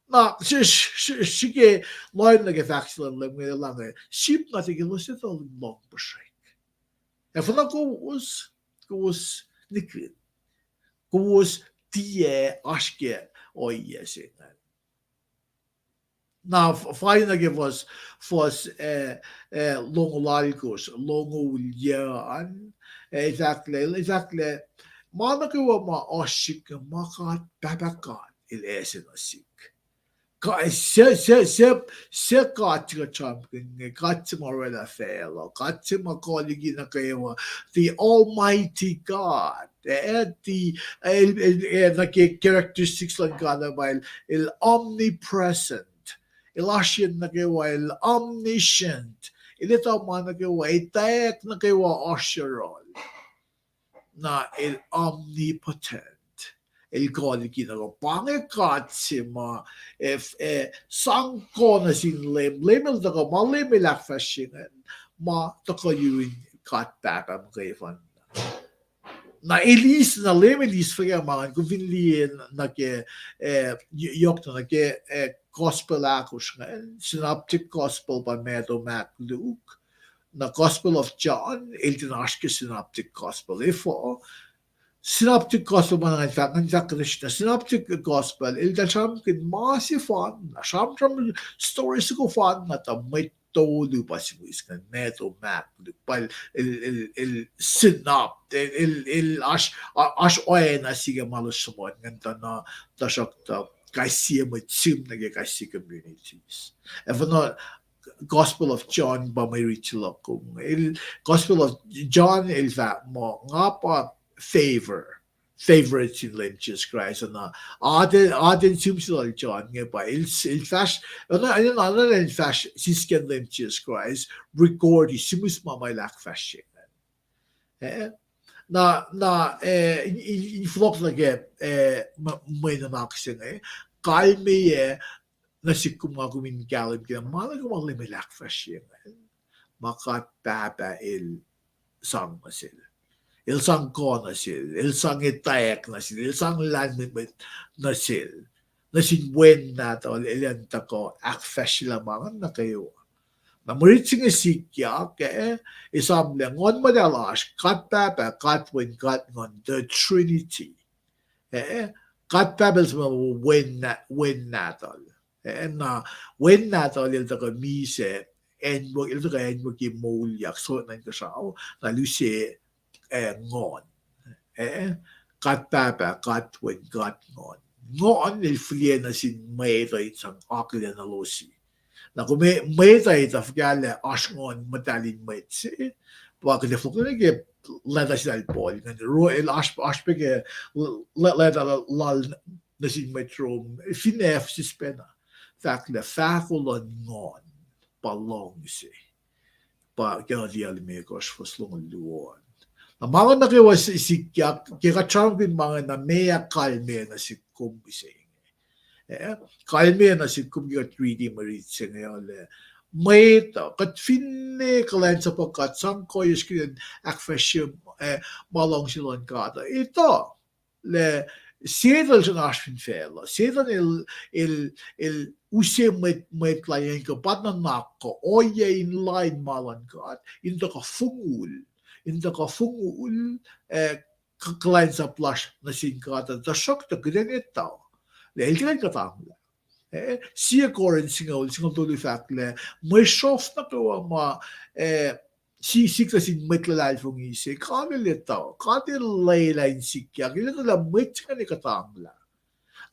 Na srihke lohacng nuh ke fahk se luhn Leum inge, lah inge, sip nuhtihk elos etuh in lohng puhsrwek. Efuh na kowos, kowos nikihn, kowos tiac oasr ke ohiyac se ingacn. Na fal nuh ke fuhs, fuhs, longoul alkosr, longoul yuh an, el fahk lah, el fahk lah, ma nuh kwewa ma oasr sihk inge ma God, Pahpah God el ase nuh sihk. Se, se, se, se God se kuht sramsramkihn inge, God se ma oraclah facluh, God se ma kuh liki nuh kwewa, the Almighty God, eh, the, el, el, eh, nuh ke characteristics luhn God uh pa el, el omnipresent, el oasr yen nuh kwewa, el omniscient, el etuh ma nuh kwewa, etwacack nuh kwewa oasr yohrohl. Na el omnipotent. El kuh liki nuh kwewa. Pa inge God se ma, eh, sang kuh nuh sin Leum. Leum el tuhkuh, ma Leum el ahkfahsrye ingacn, ma tuhkuh yurin God Pahpah muhkwena. Na el eis, na Leum el eis fuhkah ma ingacn, kom fin liye nuh ke, eh, yohk na nuh ke, eh, gospel ahkosr ingacn, synoptic gospel pa Matthew, Mark, Luke. Na Gospel of John el tiac oasr ke synoptic gospel. Efuh? Synoptic gospel ma ngan fahk, ngan fahk kuhtuh srihk na synoptic gospel el tuh sramsramkihn ma sefanna, sramsram story soko fanna, tuh mwet tolu pa simwiskan, Matthew, Mark, Luke, pa el, el, el, el synop, el, el, el oasr, oasr oacna sike ma elos sruhmuhn ingacn tuh na, tuhsruhktuh kais sie mwet sihm nuh ke kais sie communities. Efuh na Gospel of John pa mwe rit se luhk kom. El, Gospel of John el fahk muh nga pa favor, favorite sin Leum Jisus Kraist, na atacn sihm se lal John inge pa el, el fahsr, na, na, na, na el fahsr sisken Leum Jisus Kraist, record, simihs ma ma el ahkfahsrye ingacn. Eh, na, na, eh, in, in, in fohlohk nuh ke, eh, mwe nuhnak se inge, kalmeyac nuh sihk kom nga kom in kahlwem ke ma nuh ke ma Leum el ahkfahsrye ingacn, ma God Pahpah el sang nuh sel. El sang kuh nuh sel, el sang etwacack nuh sel, el sang lahlmwetmwet nuh sel, nuh sin Wen Nahtuhl, el an tuhkuh ahkfahsryelah ma ingacn nuh kwewa. Na mwe rit se inge sikyak, eh, esamlah Nguhn Muhtahl oasr, God Pahpah, God Wen, God Nguhn, the Trinity. Eh, God Pahpah el suhmuh Wen Nah-, Wen Nahtuhl. Eh, na Wen Nahtuhl el tuhkuh misac, acnwuck, el tuhkuh acnwucki moulyak, sohkna inkuhsrao, na el use, eh, Nguhn. Eh, God Pahpah, God Wen, God Nguhn. Nguhn el fihliyac nuh sin mwet uh in sang akihlen elos. Na kom mwet uh etuh fuhkah lah oasr Nguhn Muhtahl in mwet se, pa kuht ac fohlohk nuh ke leta se lal Paul ingacn, el oasr, oasr pac ke leta lal nuh sin mwet Rome, finne Ephesus pacna, fahk lah fahko luhn Nguhn pa luhngse. Pa Galatia limekohsr fuhs longoul luo an. Na ma inge nuh kwewa sikyak, ke kuht sramsramkihn ma inge na meac kalmeyac nuh sihk kom mihsenge. Eh, kalmeyac nuh sihk kom ke kuht riti mwe rit se inge, lah mwet uh, kuht finne kuhlwacnsapuh God, sang kuhiyacsr kihtin ahkfahsrye, eh, ma luhngse luhn God uh, etuh lah Setuhn el sruhnga oasr fin facluh. Setuhn el, el, el use mwet, mwet lal in kuh pa nuhnak kuh ohiyac in lain ma luhn God, in tuhkuh fongul, in tuhkuh fongul, eh, k-, kuhlwacnsap lasr nuh sin God, tuhsruhktuh kuht in etuh lah el kuh in kuhtanglah. Eh, sie Korin singucul, singucul tolu fahk lah, mwe sruhf nuh kwewa ma, eh, si-, sik nuh sin mwet luhlahlfongi se, God el etuh, God el lwelah in sikyak, el etuh lah mwet se ingacn kuhtanglah.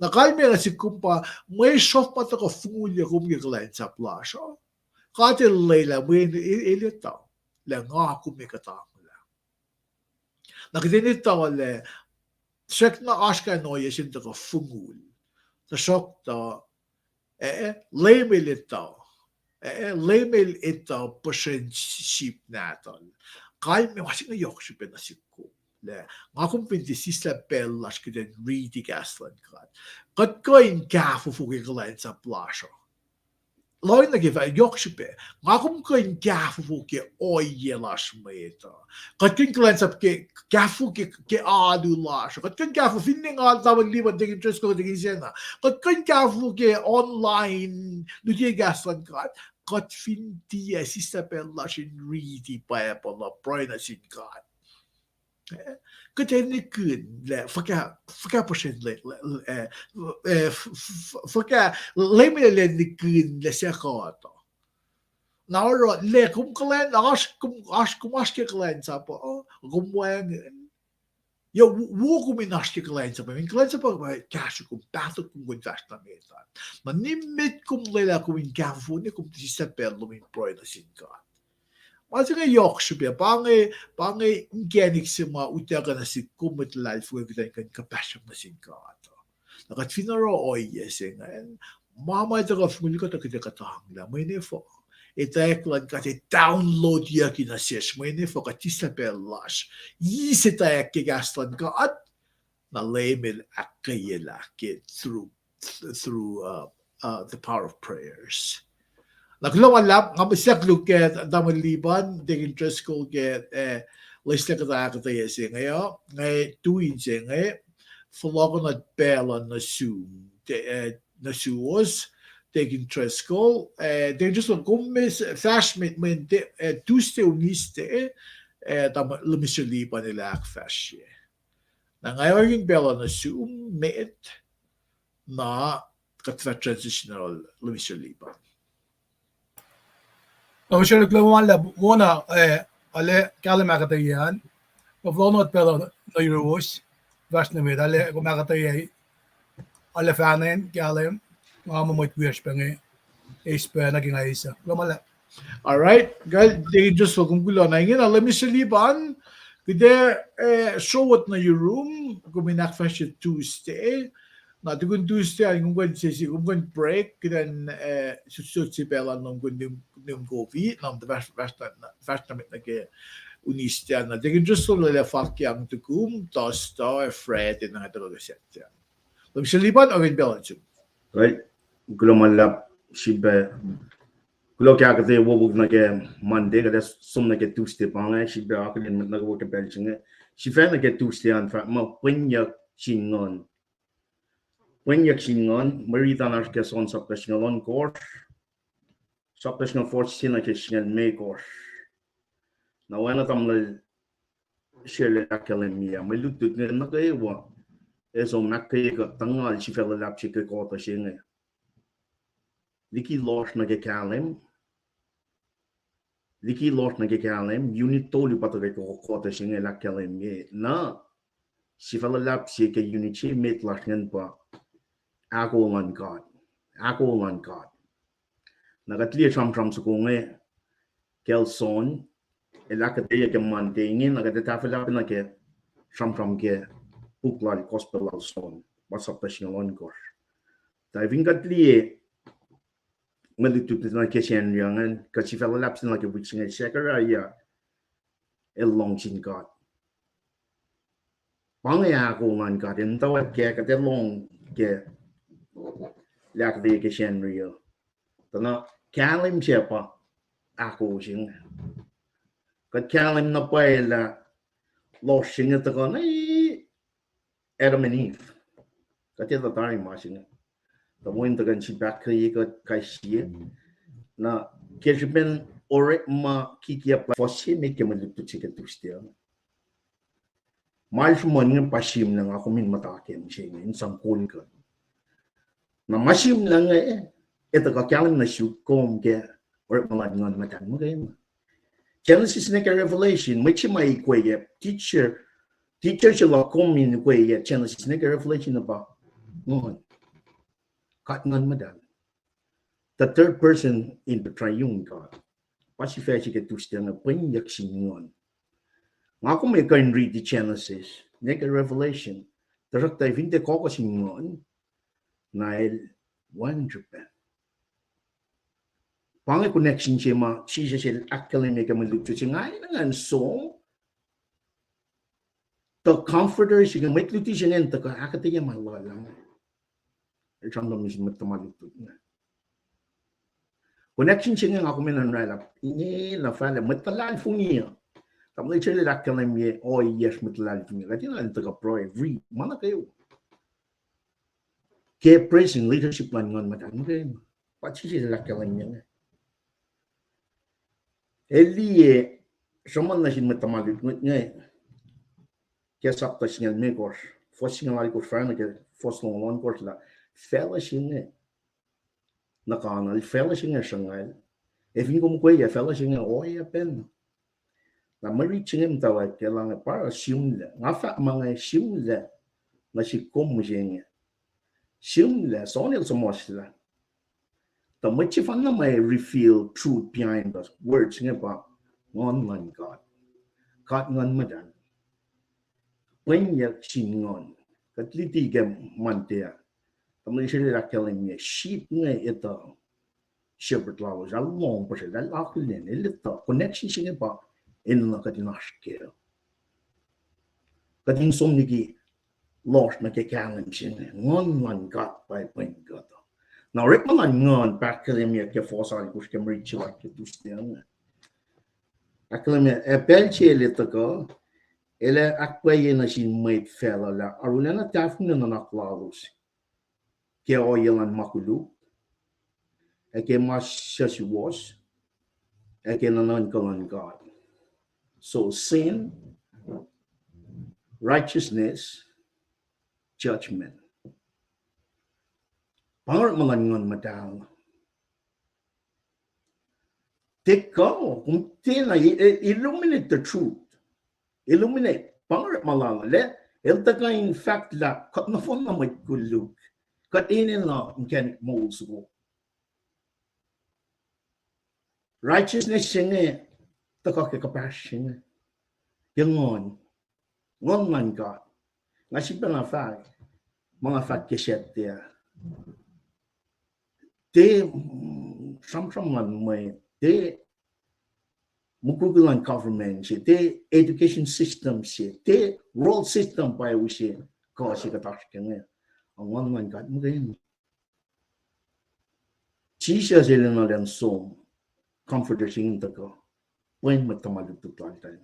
Na kalmac nuh sik kom pa, mwe sruhf ma tuhkuh fongulye kom ke kuhlwacnsap lasr uh, God el lwelah mweyen el, el etuh lah nga kom ac kuhtanglah. Na kuht in etuh lah srackna oasr kain ohiyac se in tuhkuh fongul. Tuhsruhktuh, eh, Leum el etuh. Eh, Leum el etuh puhsren sip nahtuhl. Kalmac ma se inge yohk srihpac nuh sik kom lah nga kom fin tiac sislah pacl lasr kuht in riti kahs luhn God, kuht kuh in kahfofo ke kuhlwacnsap lasr uh. Lohng nuh ke fah yohk srihpac. Nga kom kuh in kahfofo ke ohiyac lasr mwet uh. Kuht kuh in kuhlwacnsap ke kahfofo ke, ke alu lasr uh. Kuht kuh in kahfofo finne nga tamuhlwel Liban, Deacon Driscoll, Deacon Sena. Kuht kuh in kahfofo ke online, luti kahs luhn God. Kuht fin tiac sislah pacl lasr in riti Bible uh, pruhe nuh sin God. Eh, kuht ac nihkihn lah fuhkah, fuhkah puhsren le-, le-, eh, eh, f-, f-, fuhkah Leum el ac nihkihn lah suc kuht uh. Na oruh lah kom kuhlwacn-, oasr kom, oasr kom oasr ke kuhlwacnsap uh, kom wacngihn. Yac wo, wo kom in oasr ke kuhlwacnsap uh, in kuhlwacnsap uh pa kahsruh kom, pahtok kom kuh in fahsr nuh met an. Na nimet kom lwelah kom in kahfofo, kom sislah pacl lom in pruhe nuh sin God. Ma se inge yohk srihpac, pa inge, pa inge inkacnek se ma utuckuh nuh sik kom mwet luhlahlfongi kuht in kuh in kuhpahsryang nuh sin God. Na kuht fin oruh ohiyac se ingacn, ma ma tuhkuh fongul kuht uh kuht ac kuhtanglah, mweyen efuh? Etwacack luhn God ac downloadyucki nuh sesr, mweyen efuh? Kuht sislah pacl lasr eis etwacack ke kahs luhn God, na Leum el ahkkweyelah ke through, through, uh, uh, the power of prayers. Na kuloh ma luhlahp, nga mihsacluk ke tamuhlwel Liban, Deacon Driscoll ke, eh, loeslac kuhtuh ahkuhtweyac se inge uh, nga tui se inge, fohlohkohnot pacl uh nuh sum, te-, eh, nuh suwos, Deacon Driscoll, eh, Deacon Driscoll, kom fahsr met mweyen, eh, Tuesday, Wednesday, eh, tamuhlwel Mister Liban el ahkfahsrye. Na nga orekmakihn pacl uh nuh sum met, na kuht fah transition lal Mister Liban. Na Mister Liban, kuloh ma luhlahp, wona, eh, arlac kahlwem ahkuhtweyac an. Fohlohkohnot pacl uh nuh yuruwos, fahsr nuh met, arlac kom ahkuhtweyac, arlac fahna kahlwem, nga muh mwet wiyacsr pac inge, eis pac nuh ke nga eis uh. Kuloh ma luhlahp. All right, God, Deacon Driscoll, kom kuloh na ingena, arlac Mister Liban, kuht ac, eh, srowot nuh yurum, kom in ahkfahsrye Tuesday. Na tukun Tuesday an kom kuh in sesi, kom kuh in break, kuht in, eh, sot, sot se pacl an lom kom in nihm, nihm kofi, na kom tuh fahsr, fahsr nuh, fahsr nuh met nuh ke Wednesday an. Na Deacon Driscoll lwelah fahkyang tukum, Thursday, Friday, na nga tuhkuh ke Saturday. Mister Liban, orekmakihn pacl uh nuh sum. Right. Kuloh ma luhlahp, srihpac. Kuloh ke ahkuhtweyac wowo nuh ke Monday, kuht ac som nuh ke Tuesday pa inge, srihpac akihlen mwet nuh kwewa ke pacl se inge. Sifacna ke Tuesday an fahk muh pwenyuck sin Nguhn. Pwenyuck sin Nguhn, mwe riti an oasr ke John sapta singucul ohnkohsr, sapta singucul fuhs se nuh ke singucul limekohsr. Na oacna tamuhlwel Shelel ahkkahlwemye, mwe lutlut inge nuh kwewa ac som ahkkweye kuht tuhngal sifacna luhlahp se ke kuhtuh se inge. Liki lohsr nuh ke kahlwem, liki lohsr nuh ke kahlwem, unit tolu pa tuhkuh ke kuhtuh se inge el ahkkahlwemye. Na sifacna luhlahp se ke unit se met lasr ingacn pa ahko luhn God. Ahko luhn God. Na kuht liye sramsram soko inge kacl John, el ahkuhtweyac ke Monday inge, na kuht ac tahfwelah pacna ke sramsram ke puk lal Gospel lal John, pa sapta singucul ohnkohsr. Tuh fin kuht liye mwe lutlut nuh ke Sacnri ingacn, kuht sifacna luhlahp se nuh ke wik se inge, Zechariah el lohng sin God. Pa inge ahko luhn God, in muhtwacwacack kuht ac lohng ke, lah kuht liye ke Sacnri uh. Tuh na kahlwem se pa ahko se inge. Kuht kahlwem na pwacye lah lohsr se inge tuhkuh nuh Adam and Eve. Kuht etuh tari ma se inge. Tuh mweyen tuhkuh in sifilpac ahkkweye kuht kais sie. Na ke srihpen orekma kikiap lah fuhs se met ke mwe lutlut se ke Tuesday uh, ma el sruhmuhn inge pa sihmlac nga kom in muhta ke mihsenge in sang kol kuht. Na ma sihmlac inge, etuh kuh kahlwem nuh sum kom ke orekma luhn Nguhn Muhtahl muhkwena. Genesis nuh ke Revelation, mwet se ma ikwe ke teacher, teacher se luhk kom in ikwe ke Genesis nuh ke Revelation pa Nguhn. God Nguhn Muhtahl, the third person in the triune God. Pa sifac se ke Tuesday inge, pwenyuck sin Nguhn. Nga kom ac kuh in riti Genesis nuh ke Revelation, tuhsruhktuh fin tiac kuh sin Nguhn, na el wacngihn srihpac. Pa inge connection se ma Jisus el ahkkahlwemye ke mwe lutlut se inge, nga enenuh in som tuh Comforter se inge, mwet luti se inge in tuhkuh ahkuhtweyac ma luhlah. El sramsram nuh sin mwet tuhma lutlut inge. Connection se inge nga kom enenuh in oraclah inge na fahlah mwet luhlahlfongi uh. Tamuhlwel Srelel ahkkahlwemye ohiyacsr mwet luhlahlfongi uh, kuht enenuh in tuhkuh pruhe, riti ma nuh kwewa ke presence, leadership luhn Nguhn Muhtahl muhkwena. Pa Jisus el ahkkahlwemye inge. El liye, sruhmuhn nuh sin mwet tuhma lutlut inge ke sapta singucul limekohsr, fuhs singucul alkohsr fahsr nuh ke fuhs longoul ohnkohsr lah facluh se inge nuh kana, facluh se inge sruhnguhl. Ac fin kom ukwe ke facluh se inge ohiyac pacna. Na mwe rit se inge muhtwacwacack ke lah inge pa oruh sihmlac. Nga fahk ma inge sihmlac nuh sihk kom mihsenge. Sihmlac, John el suhmuhslah. Tuh mwet sefanna ma reveal truth behind the words inge pa Nguhn luhn God. God Nguhn Muhtahl. Pwenyuck sin Nguhn. Kuht luti ke Monday ah, tamuhlwel Srelel ahkkahlwemye sheep inge etuh shepherd lalos, el lohng puhsrwacl, el akihlen, el etuh. Connection se inge pa enenuh kuht in oasr kac. Kuht in som liki lohsr nuh ke kahlwem se inge, Nguhn luhn God pa pwen kuht. Na orekma luhn Nguhn pa ahkkahlwemye ke fuhs alkohsr ke mwe rit se lasr ke Tuesday inge. Ahkkahlwemye, ac pacl se el ac tuhkuh, el ac ahkpwacye nuh sin mwet facluh lah arulacna tahfonglac nuhnak lalos ke ohiyac luhn ma koluk, ac ke ma suc suwohs, ac ke nuhnuhnkuh luhn God. So sin, righteousness, judgment. Pa orekma luhn Nguhn Muhtahl. Tiac kuh, kom tiacna, i-, i-, illuminate the truth. Illuminate, pa orekma lal ah, el tuhkuh in fahk lah kuht nohfohn na mwet koluk. Kuht enenuh inkacnek moul soko. Righteousness se inge tuhkuh ke kuhpahsr se inge, ke Nguhn, Nguhn luhn God. Nga sifilpacna fahk ma nga fahk ke Saturday ah. Tiac, mm, sramsram luhn mwet, tiac mukwikwi luhn government se, tiac education system se, tiac world system pa use kuh se kuht oasr ke inge. Nguhn luhn God muhkwena. Jisus el enenuh in som Comforter se inge in tuhkuh pwen mwet tuhma lutlut laltahl.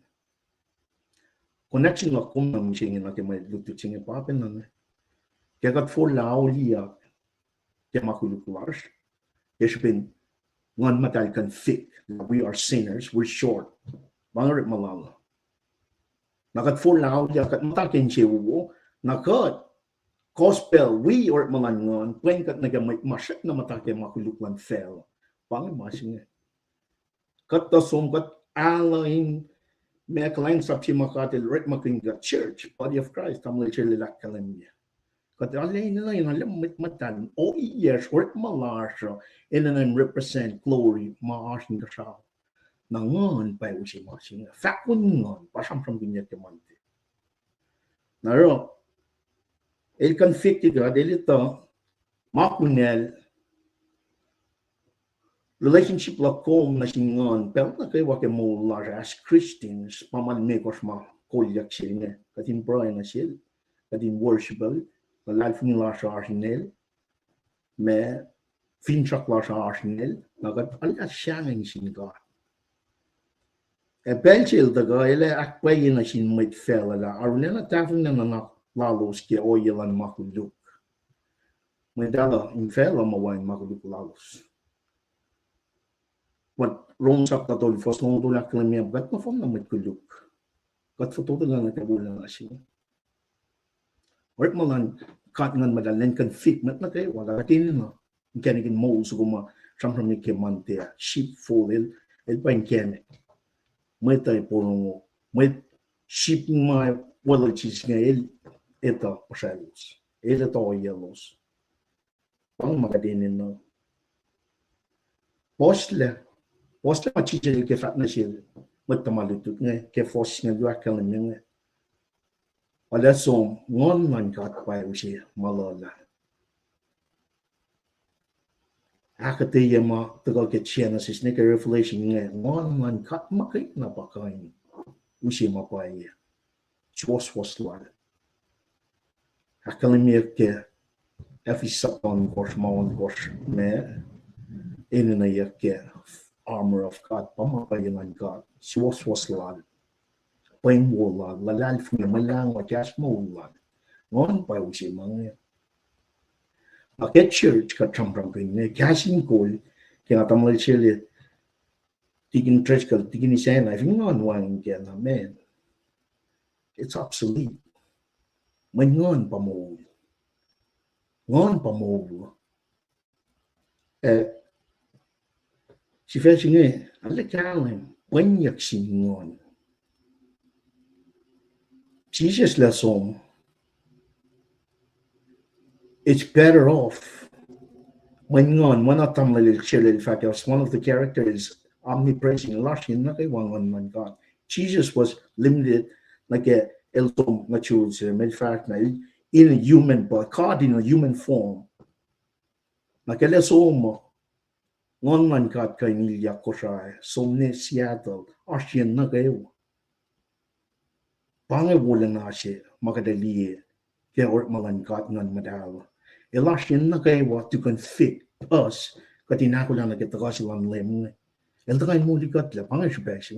Connection luhk kom nuh mihsenge nuh ke mwe lutlut se inge pa pacna inge. Ke kuht forlah auliyak ke ma koluk lasr, ke srihpen Nguhn Muhtahl convict, we are sinners, we're short. Pa inge orekma lal ah. Na kuht forlah auliyak, kuht muhta ke insewowo, na kuht gospel wi orekma luhn Nguhn pwen kuht nuh ke mwet ma srackna muhta ke ma koluk luhn facluh. Pa inge ma se inge. Kuht tuh som, kuht alu in ma kuhlwacnsap se ma God el orekmakihn kuht, church, body of Christ, tamuhlwel Srelel ahkkahlwemye. Kuht arlac enenuh in arlac mwet muhtahl, ohiyacsr orekma lasr uh enenuh in represent glory ma oasr inkuhsrao. Na Nguhn pa use ma se inge. Fahkun Nguhn pa sramsramkihnyuck ke Monday. Na oruh el convict kuht, el etuh ma kunacl, relationship luhk kom nuh sin Nguhn pacl nuh kwewa ke moul lasr as Christians, pa ma limekohsr ma kolyuck se inge. Kuht in pruhe nuh sel, kuht in worship el, luhlahlfongi lasr oasr inel, ma finsrak lasr oasr inel, na kuht arlac sahngweng sin God. Ac pacl se el tuhkuh, el ac ahkpwacye nuh sin mwet facluh lah arulacna tahfonglac nuhnak lalos ke ohiyac luhn ma koluk. Mwet uh in facluh ma wacngihn ma koluk lalos. Mwet Rom sapta tolu fuhs longoul tolu ahkkahlwemye, kuht nohfohn na mwet koluk. Kuht fototo lah nuh ke wolacna se. Orekma luhn God Nguhn Muhtahl in convict mwet nuh kwewa lah kuht enenuh inkacnek in moul soko ma sramsramkihn ke Monday ah, sheepfold, el, el pa inkacnek. Mwet uh porongo, mwet sheep ma weluhl Jisus inge el etuh puhsraclos, el etuh ohiyac lalos. Pa inge ma kuht enenuh. Puhslac, puhslac ma Jisus el ke fahk nuh sel mwet tuhma lutlut inge ke fuhs singucul luo ahkkahlwemye inge. Arlac som, Nguhn luhn God pa use ma luhlah. Ahkuhtweyac ma tuhkuh ke Genesis nuh ke Revelation inge, Nguhn luhn God muhkwena pa kuh in use ma pwacye, suwohswohs lal. Ahkkahlwemyeyuck ke Ephesians sapta ohnkohsr, ma ohnkohsr, ma enenweyuck ke armor of God, pa ma pwacye luhn God, suwohswohs lal, pweng wo lal, luhlahlfongi, mwe lahngo, kahs moul lal. Nguhn pa use ma inge. Na ke church kuht sramsramkihn inge, kahs in kol, ke nga tamuhlwel sel Tikin Driscoll, Tikin Isacna, fin nguhn wacngihn kacna, man, it's obsolete. Mweyen Nguhn pa moul. Nguhn pa moul. Eh, sifac se inge, arlac kahlwem, pwenyuck sin Nguhn. Jisus lah som, it's better off. Mweyen Nguhn, mweyen tamuhlwel sel el fahk, one of the character is omnipresent, lasr in nuh kwewa Nguhn luhn God. Jesus was limited, nuh ke el som nuh Jerusalem, el fahk na, in a human body, God in a human form. Na ke el som, Nguhn luhn God kuh in ilyak Kosrae, som nuh Seattle, oasr yen nuh kwewa. Pa inge wolacna se ma kuht ac liye ke orekma luhn God Nguhn Muhtahl. El oasr yen nuh kwewa to convict us, kuht in ahkolah nuh ke tuhkuh se luhn Leum inge. El tuhkuh in moli kuht lah, pa inge srihpac se.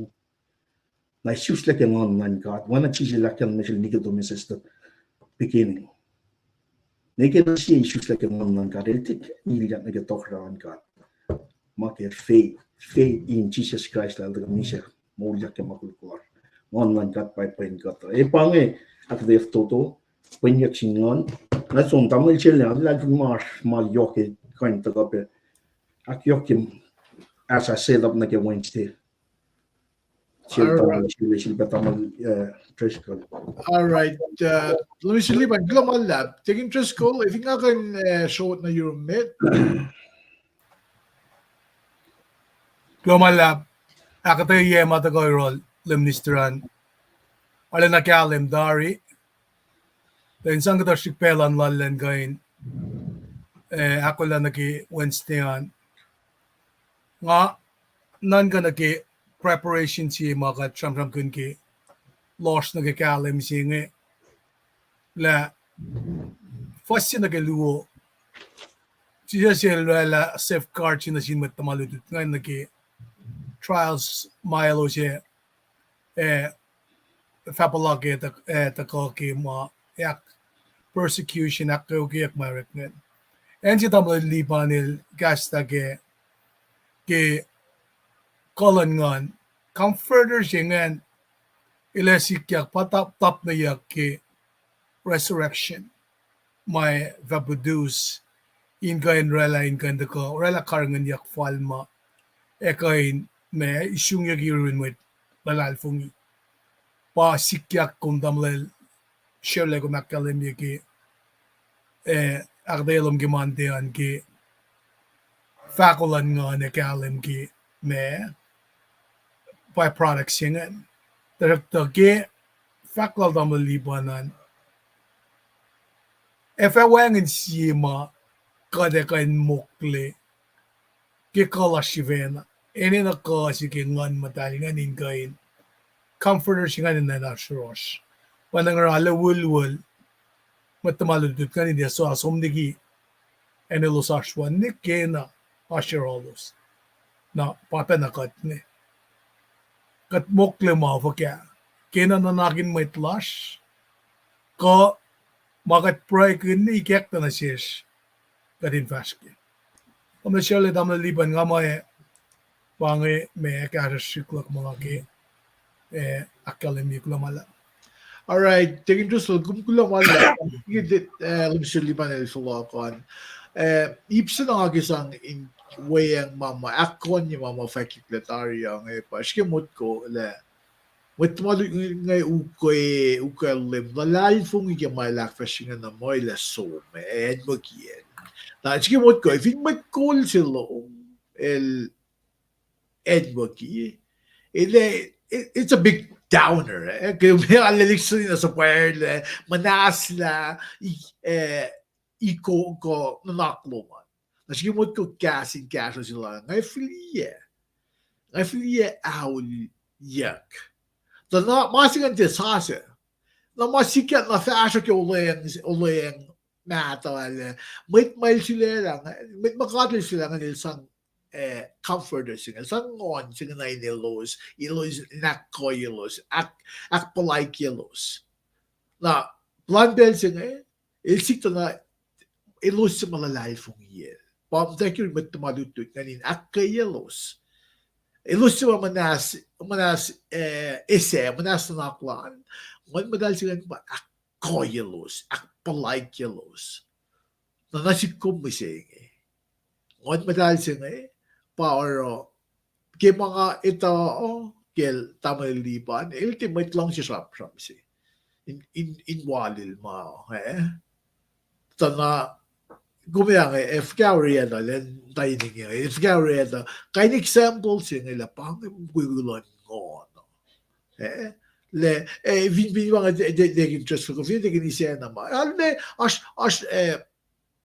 Na isuslac ke Nguhn luhn God, oacna Jisus el ahkkahlwemye sel Nicodemus at the beginning. Nwe ke na sie isuslac ke Nguhn luhn God, el tiac ilyak nuh ke tohkohsrahi luhn God. Ma ke faith, faith in Jesus Christ lah el tuhkuh misac, moulyak ke ma koluk lasr. Nguhn luhn God pa pwen kuht. E pa inge, ahkuhtweyac fototo, pwenyuck sin Nguhn. Na som tamuhlwel sel, luhlahlfongi ma oasr ma yohk kuh in tuhkuh pac. Ahkyohkye as a set up nuh ke Wednesday. Sel tamuhlwel, sel, sel pa tamuhlwel, eh, Driscoll. All right. Uh, let me see, Liban, kuloh ma luhlahp. Tikin Driscoll, I think I can, uh, short na your mid. Kuloh ma luhlahp. Ahkuhtweyac ma tuhkuh yohrohl Leum Minister an. Arulacna kahlwem tari. Tuh in sang kuhtuh srihk pacl an lal an kuh in, eh, ahkolah nuh ke Wednesday an. Nga nuhnkuh nuh ke preparation se ma kuht sramsramkihn ke lohsr nuh ke kahlwem se inge lah fuhs se nuh ke luo. Jisus el oraclah safeguard se nuh sin mwet tuhma lutlut ingacn nuh ke trials ma elos ac, eh, fahk puhlakihn, eh, tuhkuh ke ma, ahk, persecution, ahkkweokyeyuck ma orek ingacn. Acn se tamuhlwel Liban el kahslah ke, ke kuh luhn Nguhn, comforter se ingacn, el ac sikyak pa tap, tapneyuck ke resurrection ma fah produce in kuh in oraclah, in kuh in tuhkuh oraclah karihngihnyuck fal ma ac kuh in ma isungyucki yurin mwet luhlahlfongi. Pa sikyak kom tamuhlwel Sherla kom ahkkahlwemye ke, eh, ahkuhtweyac lom ke Monday an ke fahko luhn Nguhn ac kahlwem ke ma byproduct se ingacn. Tuhsruhktuh ke fahk lal tamuhlwel Liban an, ac fah wacngihn sie ma kuht ac kuh in mokle ke kuh lasr sifacna, enenuh kuh se ke Nguhn Muhtahl ingacn in kuh in comforter se ingacn in oasr yohrohsr. Pa na nga arlac welwel mwet tuhma lutlut ingacn in tiac som liki acn elos oasr we, ne kena oasr yohrohlos. Na pa pacna kuht ne, kuht mokle ma fuhkah? Kena nuhnak in mwet lasr, kuh ma kuht pruhekihn ne ikackna nuh sesr kuht in fahsr ke. Kom srihklac tamuhlwel Lipan, nga muh, pa inge ma kahsruh srihk luhk ma nga ke, eh, ahkkahlwemye. Kuloh ma luhlahp. All right, Deacon Driscoll, kom kuloh ma luhlahp. Kom, eh, Lipan el fohlohkohn. Eh, ip se na nga ke sang in weacng ma ma ahkkonye ma ma fahkwack tari uh inge pa srihke motko lah mwet tuhma lutlut inge ukwe, ukwe Leum, luhlahlfongi ke ma el ahkfahsrye ingena muh el ac som, eh, acnmukiyacl. Na srihke motko, fin mwet kol se lom el acnmuki, el, eh, it, it's a big downer, eh? Ke ma arlac lihksreni na suhpwacrlac, muhnahslah, i-, eh, iko kuh nuhnak lom an. Na srihke motko kahs in kahsruh se lal, nga fihliyac, nga fihliyac auliyak. Tuh na ma se ingacn tiac sasuc. Na ma sikyak na fahsruh ke olweacng, olweacng mahtuh ah, mwet ma el sulaclah, mwet ma God el sulaclah ingacn el sang, eh, comforter se inge, el sang nguhn se inge nuh in elos, elos in ahkkoyelos, ahk-, ahkpuhlaikyelos. Na, plwacn pacl se inge, el sik tuh na elos se ma luhlahlfongiyacl. Pa muhtwacwacack yurin mwet tuhma lutlut ingacn in ahkkweyaclos. Elos se ma muhnahs, muhnahs, eh, ese, muhnahs nuhnak lal an. Nguhn Muhtahl se ingacn pa ahkkoyelos, ahkpuhlaikyelos. Na, na sik kom mihsenge. Nguhn Muhtahl se inge, pa oruh, ke ma nga etuh, kacl tamuhlwel Lipan, el tiac mwet luhngse sramsram se in, in, in walil ma, eh? Tuh na, kom ac inge, eh, fuhkah orwaclah, lwen tainenge, eh, fuhkah orwaclah, kain example se inge lah pa inge mukwilac luhn nguhn. Eh? Lah, eh, fin, fin pa inge, de, de, de interest ko, fin de kini sacna ma. Arlac, oasr, oasr, eh,